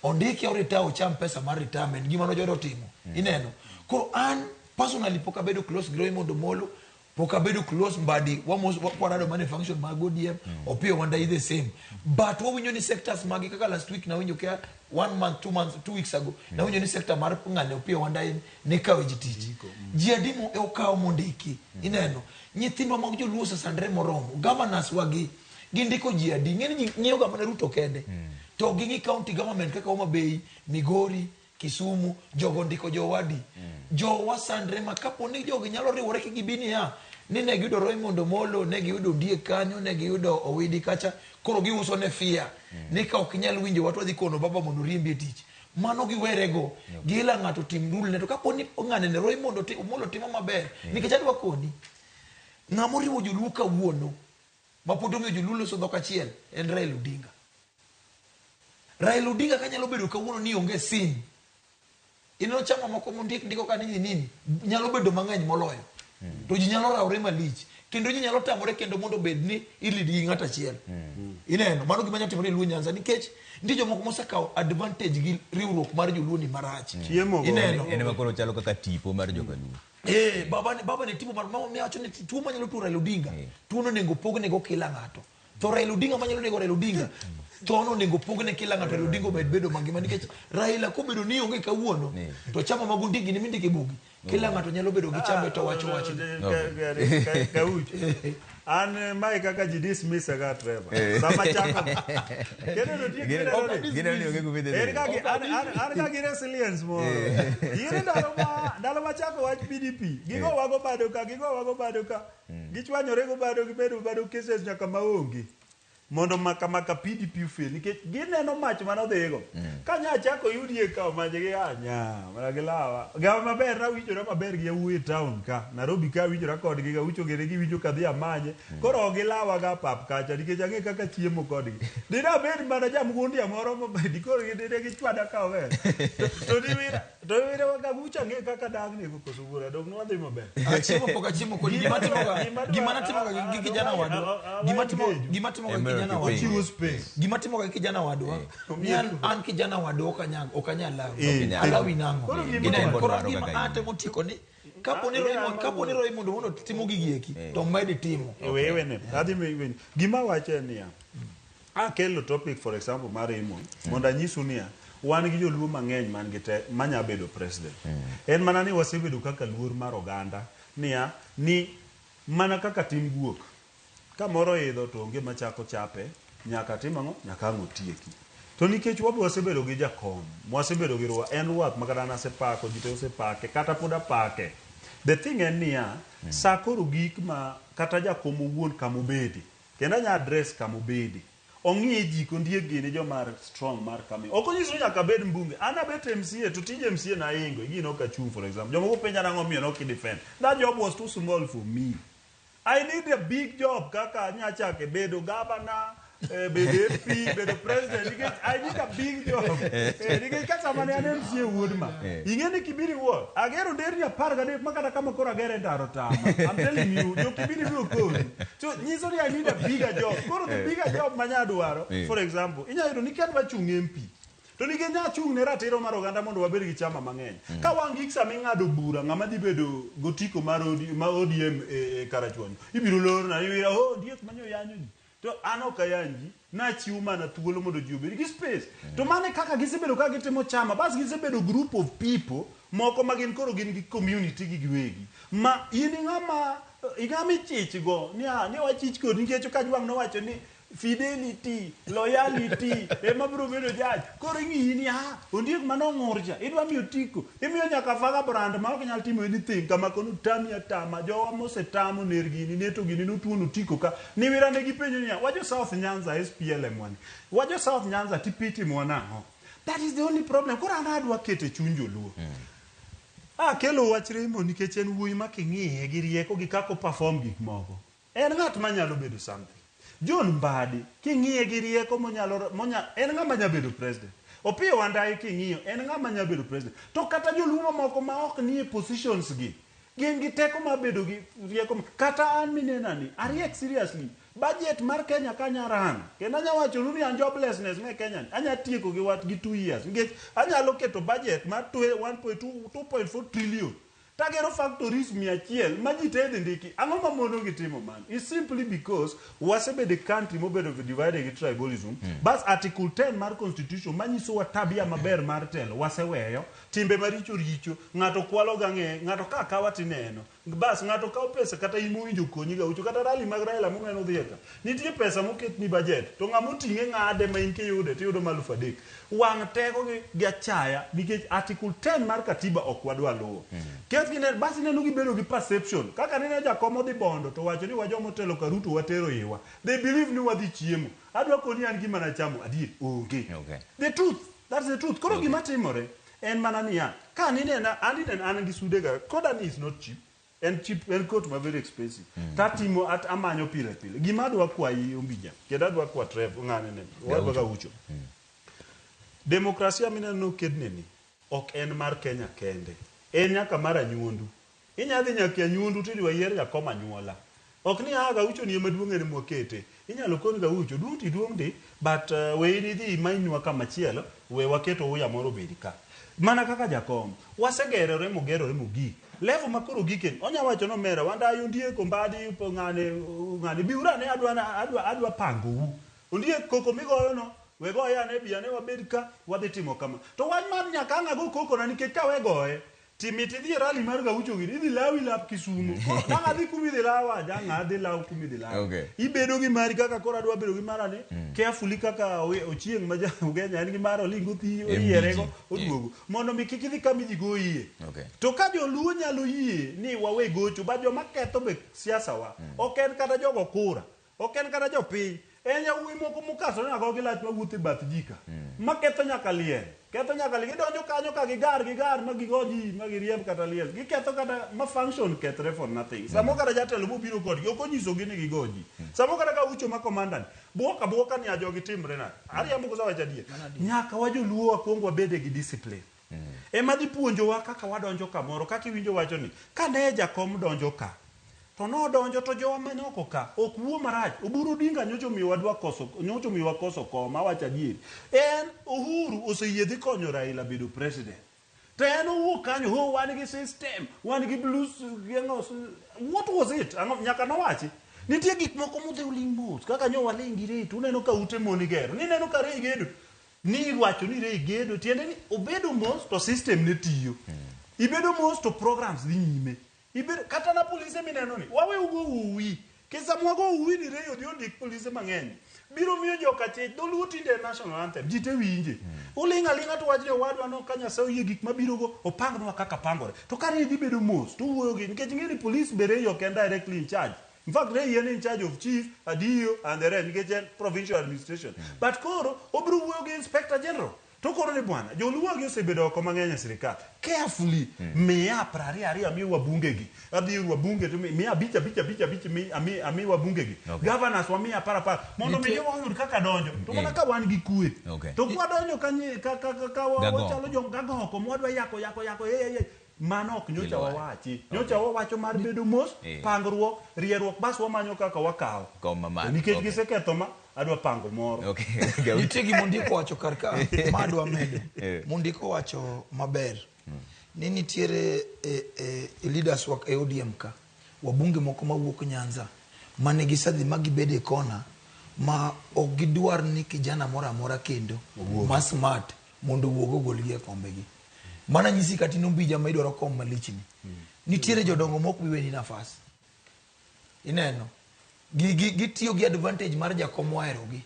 Ondike o retire ocham pesa mar retirement gima nojodo timo. Ineno. Koro an personally pok abedo close gi Raymond Omolo, pok abedo close Mbadi, wamos warado mane function mag ODM, Opiyo Wandayi the same. But wawinjo ni sectors magi kaka last week nawinjo ka 1 month, 2 months, 2 weeks ago, nawinjo ni sector mar ng'ane Opiyo Wandayi ne kawe ji tich. Ji adi mo okawo mondiki. Ineno. Nyithindwa mag joluo osesandre moromo. Governors wagi gindiko ji adi. Ng'eni ji ng'iyo ga mana Ruto kende. To ging'i county government kaka Homa Bay, Migori, Kisumu, jogo ndiko jowadi. Jowa sandre ma kapo ni jogi nyalo riwore ki gibi niya, ni ne giyudo Raymond Omolo, ne giyudo Ondiek kanyo, ne giyudo Owidi kacha, koro giuso ne fia. Ni ka ok inyal winjo wach wadhi kono baba mondo oriembi e tich. Mano giwerego. Gila ng'ato tim rule ne to kapo ni ng'ane ne Raymond Omolo timo maber, nikech adwa koni. Ng'ama oriwo joluo kawuono ma pod omiyo joluo loso dhok achiel en Raila Odinga. Raila Odinga kanyalo bedo kawuono ni onge sin. Ineno chama moko mondik ndiko ka nini nini nyalo bedo mang'eny moloyo. To ji nyalo rawre malich kendo ji nyalo tamore kendo mondo obed ni ilid gi ng'at achiel. Ineno mano gima nyalo timore e Luo Nyanza nikech nitie jomoko mosekawo advantage gi riwruok mar joluo ni marach. Ineno. En ema koro chalo kaka tipo mar jokaluo. Baba ne tipo mar mama miwacho ni tuo manyalo tuo Raila Odinga. Tuo no onego pogne go kila ng'ato. Tho Raila Odinga manyalo nego Raila Odinga, thono onego pogne kila ng'ato. Raila Odinga omed bedo mangima, nikech Raila kobedo ni onge kawuono, to chama mag ondigi ni mindike bugi, kila ng'ato nyalo bedo gi chambe to wacho wachne. Gaucho. An mae kaka ji dismiss ga Trevor. Sama chako. Kendo nitie Gineno ni onge kuma idhi En ka gi an ka gi resilience moro. Gin ndalo ma chako wach PDP, gigo wago bado ka, gigo wago bado ka. Gichwanyore go bado, gibedo bado cases nyaka maonge. Mondo maka maka PDP fail nikech gineno mach manodhigo. Ka nya chako UDA kawo mach gi anya, mana gilawa. Gawa maber nawinjora maber gi yawuoyi e town ka. Nairobi ka awinjora kodgi, Gaucho gene giwinjo kadhi amanye. Koro ok gilawa ga pap kacha nikech ang'e kaka chiemo kodgi. Dine abed mana jamgundia moro mabedi koro dine gichwada ka ower. To diwira to wira Gaucho ang'e kaka dag nego koso wuora dong nwadhi maber. Achiemo pok achiemo kodi. Gima natimoga gi kijana wadwa, gima timoga gi kijana wadwa, Chiwo space. Gima timoga gi kijana wadwa ni an kijana wadwa ok anyal lawi. Eh. Alawi nang'o? Koro gima- Ineno, koro Dwaro gima kaka in. atemo tiko ni kapo ni Raymond mondo timo gigi eki to med timo. Wene adhi weni gima wacho en niya, akelo topic for example mar Raymond mondo anyisu niya, wan gi joluo mang'eny man gi te manya bedo president. En mana ni wasebedo kaka luor mar oganda niya ni mana kaka tim guok kamoro idho to onge machako chape nyaka tim ang'o, nyaka ang' otieki. To nikech wabe wasebedo gi jakom, wasebedo gi ruath, en ruath ma kata an asepako, ji te osepake, kata pod apake. The thing en niya, sa koro gik ma kata jakom owuon kamobede, kendo anya address kamobede, ong'i ji kondiek gini joma strong mar coming. Ok onyiso ni nyaka bed mbunge. An abet MCA to tij MCA naingo, igino ok achung' for example. Jomoko penja nang'o miyo nok i defend. That job was too small for me. I need a big job kaka nyachake bedo governor, bedo MP, bedo president, nikech I need a big job. Nikech kata mane an MCA wuod ma. Ing'e ni Kibiri ward, agero nderni 13 ma kata kama koro agere ndaro tama. I'm telling you, jo Kibiri biro koni. So nyiso ni I need a bigger job. Koro the bigger job manya dwaro, for example, inya yudo ni kadwa chung MP. To nikech nya chung ne ratiro mar oganda mondo wabed gi chama mang'eny. Ka wan gi sama ing'ado bura ng'ama dhi bedo gotiko mar OD, ma ODM e Karachuonyo. Ibiro lorna iwira, oh diek manyo yanyo ji. To an ok ayany ji, nachiwo mana thuolo mondo ji obed gi space. To mano e kaka gisebedo ka gitimo chama, bas gisebedo group of people moko ma gin koro gin gi community gi giwegi. Ma in ing'ama ichich go, ni ah, ni wachich kodi nikech Kajwang' nowacho ni fidelity, loyalty ema biro bedo judge. Koro ing'iyi ni ah, ondiek manong'ur cha, idwa miyo tiko, imiyo nyaka vagabond ma ok nyal timo anything kama kono tami atama, jowa mosetamo ner gini, neto gini notuono tiko ka. Niwira ne gipenjo niya, wajo South Nyanza SPLM wani. Wajo South Nyanza tipitimo nang'o? That is the only problem. Koro an adwa keto e chuny joluo. Akelo wach Raymond nikech en wuoyi ma king'iye gi rieko gi kaka o perform gik moko. En ng'at manyalo bedo something. John Mbadi king'iye gi rieko monyalo monya, en ng'ama nyalo bedo president. Opiyo Wandayi king'iyo en ng'ama nyalo bedo president. To kata joluo mamoko ma ok nie positions gi, gin gi teko mar bedo gi rieko. Kata an minena ni, ariek seriously. Budget mar Kenya ka anya run. Kendo anya wacho ni an joblessness me Kenya ni, anya tieko gi wat gi 2 years. Nikech anyalo keto budget mar 1.2 2.4 trillion. Tagero factories 100 ma ji te dhi ndiki. Ang'o ma mono gi timo mano? It's simply because wasebedo e country mobedo divided gi tribalism. Bas article 10 mar constitution manyisowa tabia maber mar telo waseweyo. Timbe maricho richo. Ng'ato kwalo gang'e, ng'ato ka kawa tineno. Bas ng'ato kawo pesa kata in mowinjo konyi gaucho kata rally mag Raila muneno dhiye ka. Nitie pesa moket ni budget to ng'ama oting'e ng'ade ma in kiyude tiyudo 3000. Wang' teko gi achaya nikech article 10 mar katiba ok wadwa luwo. Keth gine bas ineno gibedo gi perception kaka nene jakom odhi Bondo to wacho ni wajoma otelo ka Ruto watero iwa. They believe ni wadhi chiemo. Adwa koni an gima nachamo adier onge. The truth, that's the truth. Koro gima timore en mana niya, ka ninena an inena an gi sude ga koda ni is not cheap. En cheap, en coat ma very expensive. Tatimo at amanyo pile pile. Gima adwa kwayi Ombija, kendo adwa kwa Trev ng'ane ne, wadwa Gaucho. Demokrasia mineno nokedne ni ok en mar Kenya kende. En nyaka mar anyuondu. Inya dhi nyaka e anyuondu tidwa yier jakom anyuola. Ok ni ah Gaucho ni ema duong' en mwakete. Inyalo kon Gaucho duong' ti duong' di but we in idhi imanywa kamachielo we waket Ouya moro obed ka. Mana kaka jakom, wasegerore mogerore mogik. Level ma koro giken onya wacho no mera wanda ondiek ombadi ng'ane ng'ane biura ne adwa pangou. Ondiek koko migoyo no we goye ane bi ane wabed ka wadhi timo kama. To wach mar nyaka ang' ago koko na nikech ka we goye timiti dhi e rally mar Gaucho gini idhi lawi lap Kisumu. Koro dang' adhi kuma idhi lawa dang' adhi law kuma idhi lawa. Okay. Ibedo gi mari kaka koro adwa bedo gi mara ni carefully kaka Ochieng' ma ja Ugenya en gi mare olingo thi oyierego oduogo mondo mi kik idhi kama ji goyie. Okay. To ka joluo nyalo yie ni wawe gocho ba joma ketho be siasa wa ok en kata jogo kura ok en kata jopiny en yawuoyi moko mokasore nago gi lach mawuotho e bath ji ka maketho nyaka liel ketho nyaka liel gidonjo kanyo ka gigar ma gigo ji ma giriemb kata liel giketho kata ma function kethre for nothing. Samo kata jatelo mobiro kodgi ok onyisogi ni gigo ji. Samo kata ka ucho ma commandant buoka buoka ni ajogi timre nade ariambo koso awacho adier. Nyaka wajoluo wakuong wabede gi discipline. Ema dhi puonjowa kaka wadonjo kamoro kaka iwinjo wacho ni kane jakom donjo ka to nodonjo to jowa mane oko ka ok wuo marach. Oburu Odinga nyocha omiyo wadwa koso nyocha omiyo wakoso kom awacho adier. En Uhuru oseyie dhi konyo Raila bedo president. To en owuok kanyo ho wan gi system wan gi blues geng'o what was it? Ang'o nyaka nowachi. Nitie gik moko modhi oling' mos kaka nyo waling' gi rate uneno ka ute mon igero nineno ka rei gedo ni wacho ni rei gedo tiende ni obedo mos to system ne tiyo. Ibedo mos to programs dhi nyime. Ibedo kata na polise mineno ni wawe ugo uwi kesa mwago uwi ni rei odhi ondik polise mang'eny biro miyo joka chich dholuo tinde national anthem ji te winje. Uling' aling'a to wach ni owadwa no ka Nyasaye oyie gik mabiro go opangnwa kaka pangore. To ka rei dhi bedo mos to wuoyo gi nikech ing'e ni police be rei ok en directly in charge. In fact rei en in charge of chief, adiyo and the rest nikech en provincial administration. But koro obiro wuoyo gi inspector general. To koro ni bwana joluo gi osebedo oko mang'eny e sirikal. Carefully miya 22 ami wabunge gi. Adhi ir wabunge to miya abich abich abich abich ami wabunge gi. Okay. Governors wamiya 10 mondo mi jowa oyud kaka donjo. To mana ka wan gi kwe. Okay. To kwa donjo ka wachalo jom gagoko mwadwa yako yako yako ye. Mano ok nyocha wawachi. Nyocha wawacho mar bedo mos, pangruok, rieruok bas wamanyo kaka wakawo. Nikech giseketho ma adwa pango moro. Okay. Nitie gima Mondiko wacho kar ka ma adwa medo. Mondiko wacho maber ni nitiere leaders wa e ODM ka wabunge moko mawuok Nyanza mane gisedhi ma gibedo e kona ma ok gidwar ni kijana moro amora kendo ma smart mondo owuog ogolgi e kombegi. Mana nyisi kata in Ombija ma idwaro kom malichni. Nitiere jodongo mok bi weni nafas. Ineno gitiyo gi advantage mar jakom oherogi.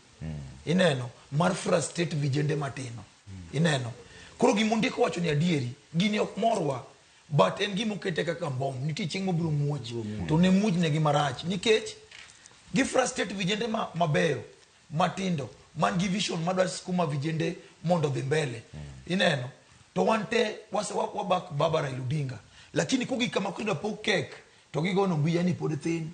Ineno mar frustrate vijende matino. Ineno koro gima Ondiko wacho ni adieri gini ok morwa but en gima okete kaka mbom nitie chieng' mobiro muoch to ne muoch negi marach nikech gi frustrate vijende mabeyo matindo man gi vision madwa skuma vijende mondo dhi mbele. Ineno to wan te wabak baba Raila Odinga lakini kogik kama koro pok kek to gigono Ombija ni pod thin,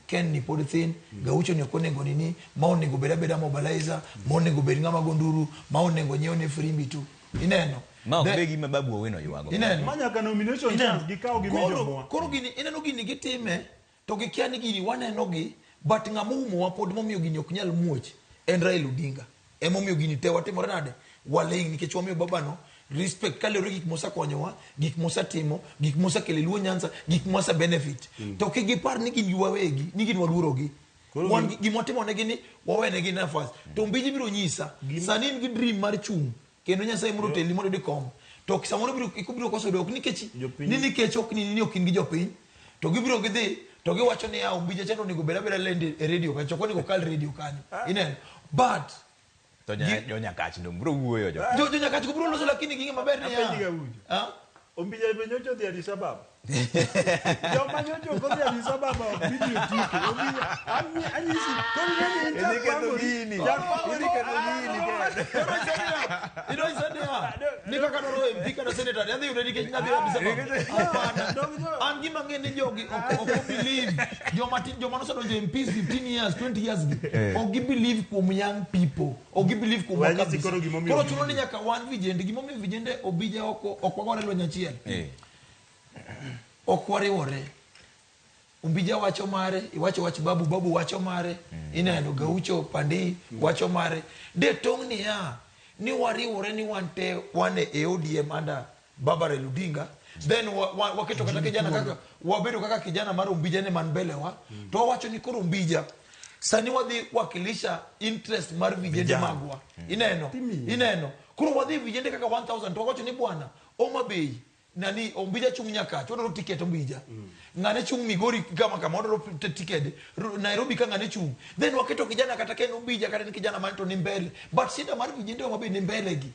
Ken ni pod thin, Gaucho ni ok onego nini, ma onego bed abeda mobilizer, ma onego bed ng'ama go nduru, ma onego nyiew ne firimbi tu. Ineno ma ok be gima Babu Owino ywago. Ineno ma nyaka nomination chance gikaw gi mijo. Koro gini ineno gini gitime to gikia ni gini waneno gi but ng'ama oumowa pod momiyo gini ok nyal muoch en Raila Odinga. Emomiyo gini te watimore nade waling' nikech wamiyo babano respect kaluwore gik mosekonyowa, gik mosetimo, gik mosekelo e Luo Nyanza, gik mose benefit. To kik gipar ni gin wawegi, ni gin waluorogi. Wan gima watimonegi ni wawenegi nafas. To Ombiji biro nyisa, sani in gi dream mar chung' kendo Nyasaye mondo otelni mondo iyud kom. To samoro ibiro koso dok nikech ni nikech ok ni ok in gi jopiny to gibiro gidhi to giwacho ni Ombija chande onego bed abeda lendo e radio kanyo, ok onego kal radio kanyo. Ineno? But to jo Nyakach dong biro wuoyo jo. Jo Nyakach go biro loso lakini ging'e maber ni ya. Ombija be nyocha odhi Addis Ababa. Joma nyocha ok odhi Addis Ababa ok bi dhi otike. Ombija anyisi koro ineno in Idhi ketho gini. Idhi ketho gini. Idwa nyisa niya, ni kaka dwaro MP kata senator, adhi yude nikech nadhi Addis Ababa. An gima ang'e ni jogi ok believe. Joma tin joma nosedonjo MPs 15 years, 20 years gi. Ok gi believe kuom young people. Ok gi believe kuom kabisa. Koro chuno ni nyaka wan vijende, gimomiyo vijende Obija ok wagore lweny achiel. Ok wariwore. Ombija wacho mare, iwacho wach Babu, Babu wacho mare, ineno Gaucho Pandi wacho mare. De tong' niya, ni wariwore ni wan te wan e ODM under Baba Raila Odinga, Then waketo kata kijana kaka wabedo kaka kijana mar Ombija ne man mbele wa. To wawacho ni koro Ombija sani wadhi wakilisha interest mar vijende Vijana. magwa. Ineno? Ineno. Koro wadhi vijende kaka 1000 to wawacho ni bwana Homa Bay nani Ombija chung' Nyakach wadwaro ticket Ombija. Ng'ane chung' Migori kama kama wadwaro ticket Nairobi ka ng'ane chung'. Then waketo kijana kata ka en Ombija kata en kijana man to ni mbele. But shida mar vijende wa Homa Bay ni mbele gi.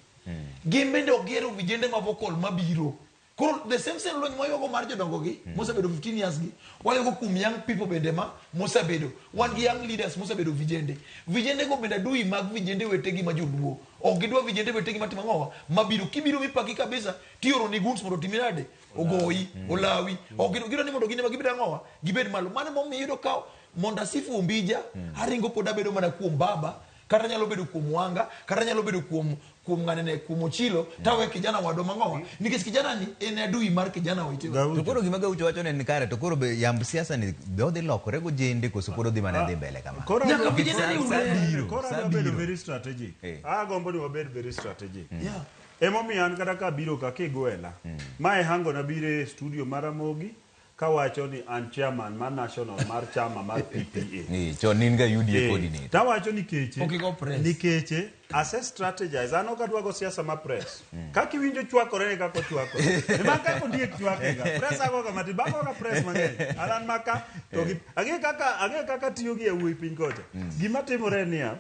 Gin bende ok gihero vijende ma vocal mabiro. Koro the same same lweny mwaywago mar jodongo gi mosebedo 15 years gi waywago kuom young people bende ma mosebedo. Wan gi young leaders mosebedo vijende. Vijende go bende adui mag vijende wetegi ma joluo. Ok gidwa vijende wetegi matimo ang'owa mabiro kibiro mipaki kabisa tioro ni goons mondo otimi nade ogoyi olawi. Ok gidwa ni mondo gin ema gibed ang'owa gibed malo. Mano emomiyo iyudo ka mondo asifu Ombija aringo pod abedo mana kuom baba kata nyalo bedo kuom Wanga kata nyalo bedo kuom ng'anene kuom Ochilo tawe kijana wadwa mang'owa nikech kijana ni en adui mar kijana wetewa. To koro gima Gaucho wacho ne en kare to koro be yamb siasa ni be odhi lokore gojende koso pod odhi mana dhi mbele kama. Koro Nyaka adwa- vijende riwre. Koro Sa adwa bedo biro. very strategic. Agombo ni wabed very strategic. Yeah. Emomiyo an kata kabiro ka kigwela, mae hango na biro e studio mar Ramogi kawacho ni an chairman mar national mar chama mar PPA. Chon ne in ga UDA coordinator. Tawacho nikeche, Ok igo press. nikeche ase strategize an ok adwa go siasa ma press. Kaka iwinjo chwakore e kaka ochwakore. Ema kaka ondiek chwake ga. Press ago ga matin, bago ga press mang'eny. An an maka to gi ang'e kaka tiyo gi yawuoyi piny kocha. Gima timore en niya,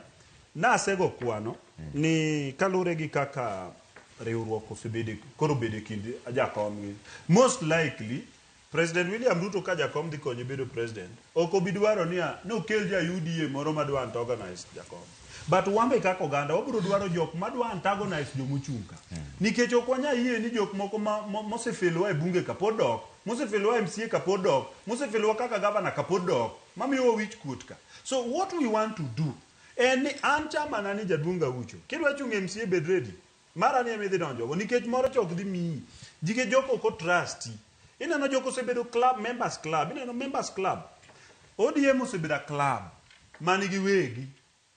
nasego kwano ni kaluwore gi kaka riwruok osebedo koro obedo e kind jakom gi. Most likely President William Ruto ka jakom dhi konye bedo president, ok obi dwaro niya nokel ja UDA moro madwa antagonize jakom. But wambe kaka oganda wabiro dwaro jok madwa antagonize jomochung' ka. Nikech ok wanyal yie ni jok moko mosefelowa e bunge ka pod dok, mosefelowa MCA ka pod dok, mosefelowa kaka governor ka pod dok, mamiyowa wich kuot ka. So what we want to do en ni an chairman ani jaduong' Gaucho, kidwa chung' MCA bed ready. Mara ni ema idhi donjogo nikech moro cha ok dhi miyi. Nikech joko ok otrusti. Ineno joko osebedo club, members club. Ineno members club. ODM osebedo a club manigi wegi.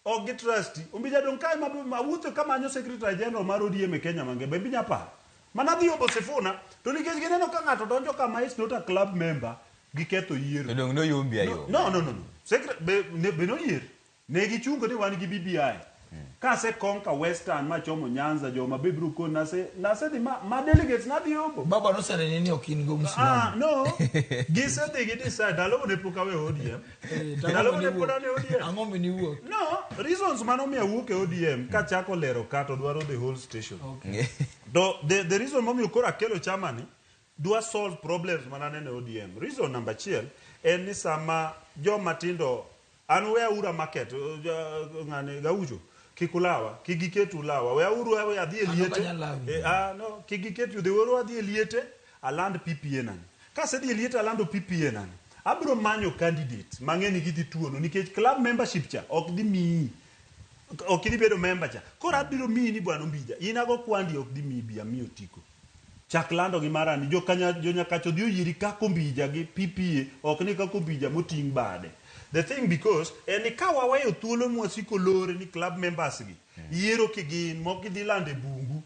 Ok gitrusti. Ombija dong' kae mawuotho kamanyo secretary general mar ODM e Kenya mangima. Be inya paro. Mana dhi Obo Sifuna to nikech gineno ka ng'ato donjo kama is not a club member, giketho yiero. To dong' noyombi ayomba. No. Be noyier. Ne gichungo ni wan gi BBI. Kase conquer Western machomo Nyanza joma be biro koni nase dhi ma delegates nadhi yombo. Baba noseneni ni ok in go msimamo. No. Gisedhi gi decide. Ndalogo ne pok awe ODM. Ndalogo ne pod an e ODM. Ang'o miniwuok? No, reasons manomiyo awuok e ODM kachako lero ka to dwaro the whole station. To the reason momiyo koro akelo chama ni dwa solve problems mananeno e ODM. Reason number achiel en ni sama joma tindo an we aura market ng'ane Gaucho kik ulawa kik giket ulawa we auru we adhi e An ok liete anyal lawi. No kik giket you weuru adhi e liete aland PPA nani kasedhi e liete alando PPA nani abiro manyo candidate mang'e ni gidhi tuono nikech club membership cha ok dhi miyi ok idhi bedo member cha koro abiro miyi ni bwana Ombija in ago kwandi ok dhi miyi bi amiyo otiko chak lando gi marani jo Nyakacho dhi oyieri kaka Ombija gi PPA ok ni kaka Ombija moting' bade. The thing because en ni ka waweyo thuolo mwasiko lore ni club members gi yiero kigin mok gidhi lando e bungu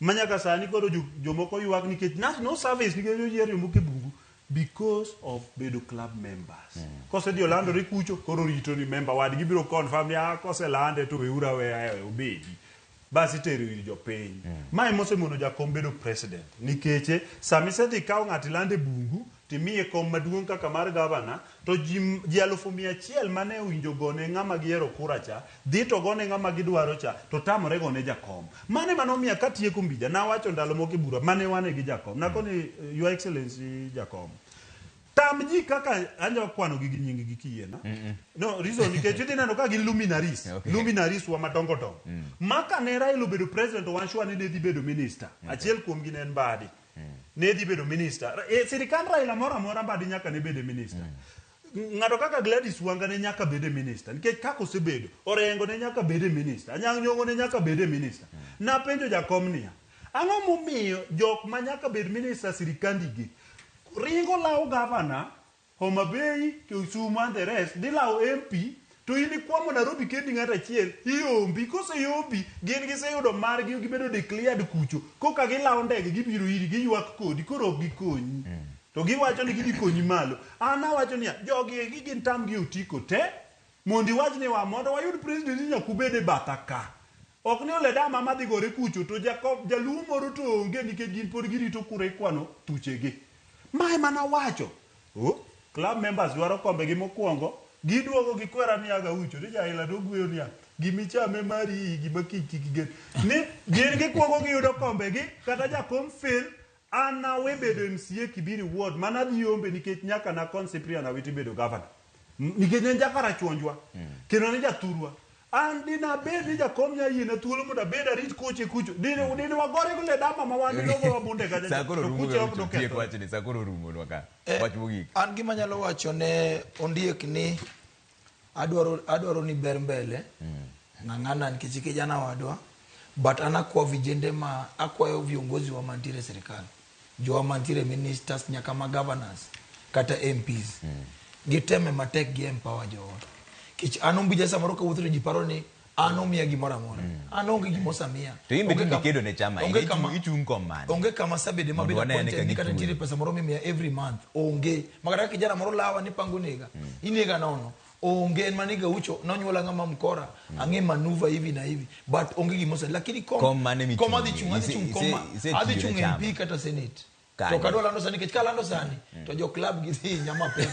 manyaka sani koro jomoko ywak nikech no service nikech oyier jomoko e bungu because of bedo club members. Kosedhi olandore kucho koro rito ni member wadgi biro confirm ni koselande to weuru aweya obedi. Bas itero ir jopiny. Mae mosemono jakom bedo president nikech sama isedhi ikawo ng'ato ilande bungu timiye kom maduong' kaka mar gavana to ji 100,000 mane owinjo gone ng'ama giyiero kura cha dhi to gone ng'ama gidwaro cha to tamore gone jakom. Mane manomiya katieko Mbija nawacho ndalo moko e bura mane wane gi jakom nakoni Your Excellency jakom tam ji kaka anya kwano gi nying gi kiyiena. No reason nikech idhi neno ka gin luminaries. Luminaries wa madongo dongo. Maka ne Raila obedo president to wan sure ni ne dhi bedo minister. Achiel kuom gi ne en Mbadi. Ne dhi bedo minister. Sirikand Raila moro amora Mbadi nyaka ne bede minister. Ng'ato kaka Gladys Wanga ne nyaka bede minister nikech kaka osebedo Orengo ne nyaka bede minister, Anyang' Nyong'o ne nyaka bede minister. Napenjo jakom niya, ang'o momiyo jok ma nyaka bed minister sirikandi gi ringo lawo governor Homa Bay, Kisumu and the rest, dhi lawo MP To in ikwamo Nairobi kendi ng'ato achiel, iombi, koseyombi, gin giseyudo margi gibedo declared kucho. Koka gilawo ndege gibiro iri, giywak kodi, koro ok gikonyi. To giwacho ni gidhi konyi malo. An awacho niya, jogi eki gin tamgi otiko te, mondo iwach ni wa mondo wayud president nyaka ubed e batha ka. Ok ni Oledama madhi gore kucho to Jacob jaluo moro to onge nikech gin pod girito kura ikwano thuchegi. Ma ema nawacho. Oh, club members dwaro kombegi mokwongo, giduogo gikwera ni agaucho ni jaila to ogweyo niya gimichame mari gima kiny kik igen. Ni gin gikwongo giyudo kombegi kata jakom fail an awe bedo MCA Kibiri Ward mana adhi yombe nikech nyaka nakon Cyprian Awiti bedo governor. Nikech en jakarachuonjwa kendo en jathurwa. An dina abed ni jakom nya yiena thuolo mondo abed arit koche kucho. Dine dine wagore gi Ledama ma wan dine ogowa bunde kacha. Saa koro To rumo kuche ok Gaucho, tiek nokethore. wachni, saa koro rumonwa ka. Wach mogik. An gima anyalo wacho ne Ondiek ni adwaro adwaro ni ber mbele ng'ang'ana nikech kijana wadwa but an akwa vijende ma akwayo viongozi wa mantiere e sirikal jowa mantiere ministers nyaka ma governors kata MPs giteme matek gi empower jowa kech an Ombija samoro kawuotho to ji paro ni an omiya gimoro amora an onge gima osamiya To in be Onge tinde kama- ikedo ne chama, onge ichung- kama- ichung' kom mane? onge kama asebede Mondo mabedo wane ane appointed ka ni kata gichung'. nitiere pesa moro mimiya every month onge makata ka kijana moro lawa ni pango nega inega nono onge en mana ni Gaucho nonyuola ng'ama mkora ang'e manuva hivi na hivi but onge gima ose lakini kom Kom mane michung'ie? kom adhi chung' adhi Ise- chung' kom ise- isetiyo adhi ne chung' chama. MP kata senate Kanyo. to ok adwa lando sani nikech kalando sani to jo club gidhi hinya mapema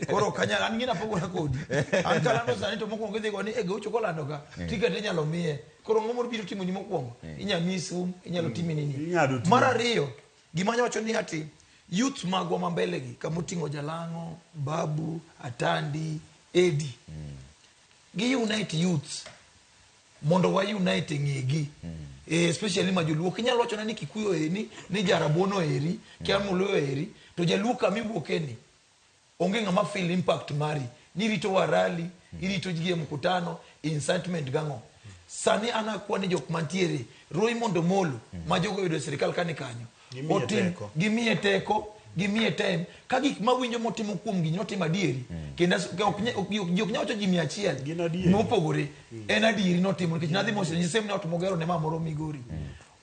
koro ok anyal an gina pogora kodi an kalando sani to mokwongo idhi go ni e Gaucho kolando ka ticket inyalo miye koro ng'o moro biro timoni mokwongo inyalo miyi sum inyalo timi nini Ing'ado mar ariyo gima anyalo wacho ni ati youth magwa ma mbele gi kamoting'o Jalang'o Babu Atandi Edi gi unite youths mondo wa unite e ng'egi eh, especially ma joluo ok inyal wachona ni Kikuyu eri ni Jarabuon oeri kia Muluo oeri to jaluo kama iwuoke ni onge ng'ama feel impact mari ni irito wa rally irito ji e mkutano incitement gang'o sani an akwa ni jok mantiere Raymond Omolo ma jogo oyudo e sirikal kani kanyo Gimiye otim teko. gimiye teko gimiye time ka gik mawinjo motimo kuom gini notimo adieri kendo ok ji ok nyal wacho ji 100 Gin adieri. mopogore en adieri notimo nikech nadhi mos nyise ni ot mogero ne mamoro Migori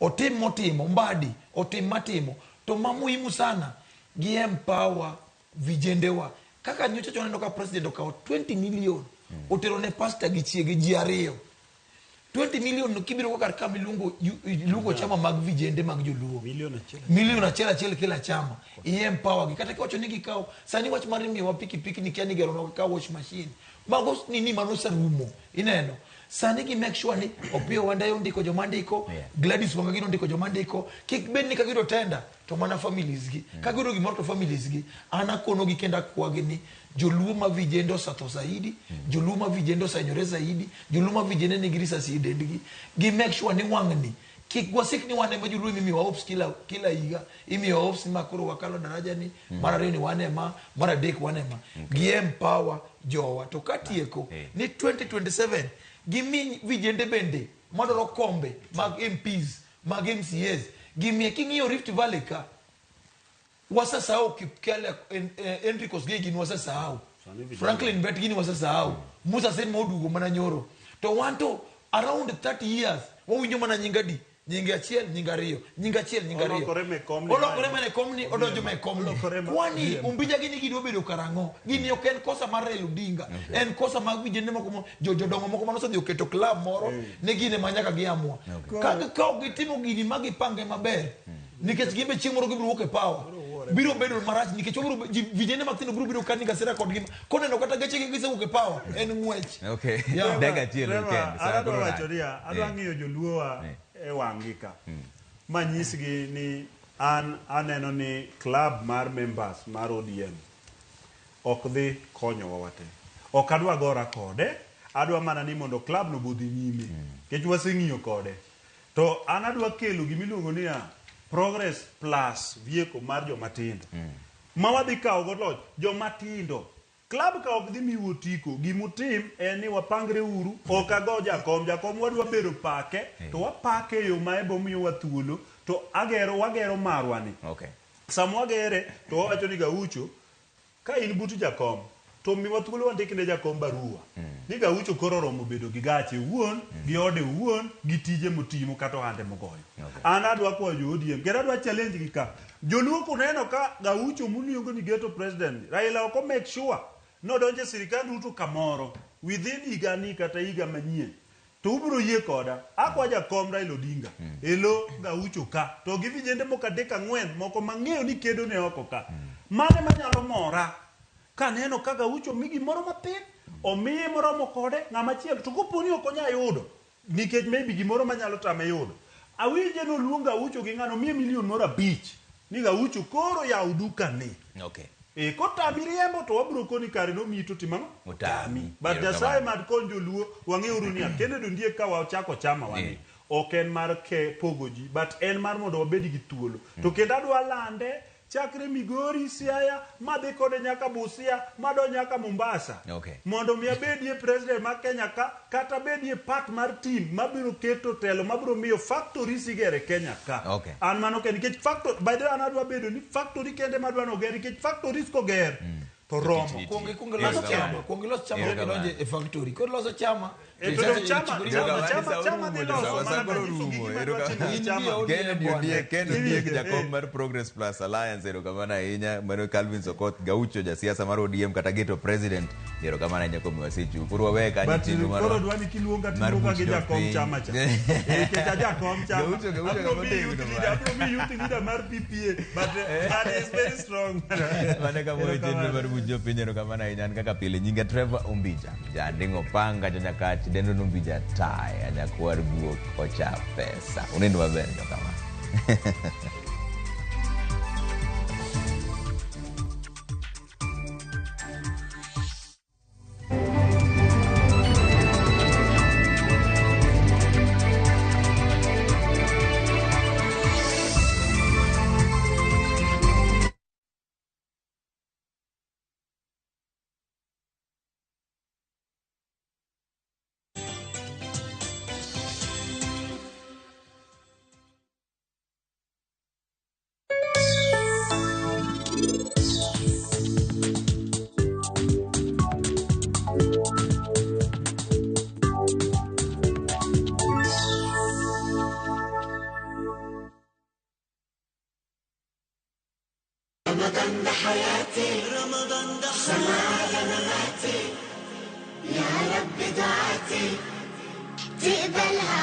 otim motimo Mbadi otim matimo to ma muhimu sana gi empower vijendewa kaka nyocha chon aneno ka president okawo 20 million otero ne pastor gi chiege ji ariyo 20 million no kibiro go kar kama iluongo iluongo chama mag vijende mag joluo Milion achiel. milion achiel achiel kila chama i empower gi kata kiwacho ni gikaw sani wach mar miyowa pikipiki ni kia ni geronwa ka wash machine mago nini manoserumo ineno sani gi make sure ni Opiyo Wandayi ondiko joma ndiko Gladys Wanga gino ondiko joma ndiko kik bed ni kagiyudo tender to mana families gi kagiyudo gimoro to families gi an akonogi kendo akwagi ni joluo ma vijende osetho zaidi joluo ma vijende osehinyore zaidi joluo ma vijende nigi risasi e dendgi gi make sure ni wang'ni kik wasik ni wan ema joluo imiyowa hopes kila, kila higa imiyowa hopes ni ma koro wakalo daraja ni mar ariyo ni wan ema mar adek wan ema gi empower jowa to katieko ni 2027 gimi vijende bende madwaro kombe mag MPs mag MCAs gimiye king'iyo Rift Valley ka wasasahau Kipkele Henry Kosgei gini wasasahau Franklin Bet gini wasasahau Musa Sen moduogo mana nyoro to wan to around 30 years wawinjo mana nying adi nying achiel nying ariyo nying achiel nying ariyo Olokore me komni olokore mana e komni odonjo me komni Olokore ma- kwani Umbija gini gidwa bedo karang'o gini ok en kosa mar Raila Odinga en kosa mag vijende moko jodongo moko manosedhi oketo club moro ne gine ma nyaka giamua ka ok gitimo gini ma gipange maber nikech gin be chieng' moro gibiro wuok e power biro bedo marach nikech wabiro vijende mathindo biro bedo ka nigi hasira kod gima koneno kata gechegi gisewuok e power en ng'wech Okay. Yeah. Dakika achiel Trevor, weekend. Saa an adwa koro wacho rach. niya, adwa ng'iyo joluowa e wang'gi ka. Manyisgi ni an aneno ni club mar members mar ODM ok dhi konyowa wate. Ok adwa gora kode, adwa mana ni mondo club no bodhi nyime. Nikech waseng'iyo kode. To an adwa kelo gimiluongo niya progress plus vehicle mar joma tindo. Ma wadhi kawo go loch joma tindo. Club ka ok dhi miu otiko, gimutim en ni wapangre uru, ok ago jakom, jakom wadwa bedo pake, to wapake e yo ma ebo miyowa thuolo, to agero wagero marwa ni. Okay. Sama wagere, to wawacho ni Gaucho, ka in but jakom, To miwa thuolo wandik ne jakom barua. Ni Gaucho koro oromo bedo gi gache owuon, gi ode owuon, gi tije motimo kata ohande mogoyo. An adwa kwayo jo ODM, kendo adwa challenge gi ka. Joluo kuneno ka Gaucho muluongo ni ghetto president, Raila ok o make sure nodonjo e sirikand Ruto kamoro within higa ni kata higa manyien. To ubiro yie koda. Akwa jakom Raila Odinga. Elo Gaucho ka. To gi vijende moko adek ang'wen moko mang'eyo ni kedo ne oko ka. Mane manyalo mora kaneno ka Gaucho mi gimoro mathin omiye moromo kode ng'ama chielo to kopo ni ok onya yudo nikech maybe gimoro manyalo tame yudo awinje noluong Gaucho gi ng'ano miye milion moro 5 ni Gaucho koro yaw duka ni. Okay. E kotami riembo to wabiro koni kare nomiyi to timo ang'o? Otami. But Nyasaye mad kony joluo wang'euru niya Kennedy Ondiek ka wachako chama wani ok en mar ke pogo ji but en mar mondo wabed gi thuolo. To kendo adwa lande chakre Migori, Siaya, madhi kode nyaka Busia, madonj nyaka Mombasa. Okay. Mondo mi abedie president mar Kenya ka, kata abedie part mar team mabiro keto telo, mabiro miyo factories igere Kenya ka. Okay. An mano kende, nikech factory, by the way an adwa bedo ni factory kende madwa noger, nikech factories koger, to romo. Kuong ikuong ilos chama, kuong ilos chama Erokamano. kidonjo e factory. Koro iloso chama. E, to dong chama dhi loso mana ka nyiso gi gima dwa timo gi chama. Kennedy Ondiek, Kennedy Ondiek jakom mar Progress Plus Alliance, erokamano ahinya. Mano Calvin Okoth Gaucho, jasiasa mar ODM kata ghetto president, erokamano ahinya kuom wasechiwo. Koro wawe kanyo But chenro mar koro dwa ni kiluonga mar tiluonga buch gi jakom jopiny. chama cha. Nikech a jakom chama. Gaucho, Gaucho Abiro kama mi otegno youth ma. leader, abiro mi youth leader mar PPA, but that is very strong. Mano kama e chenro mar buch jopiny, erokamano ahinya. An kaka pile nyinga Trevor Ombija, janding'o panga, jonyakach, dendo Ombija taya, nyakwar guok ocha pesa. Unind maber jokama. رمضان ده حياتي رمضان ده على مماتي يا رب دعاتي تقبلها.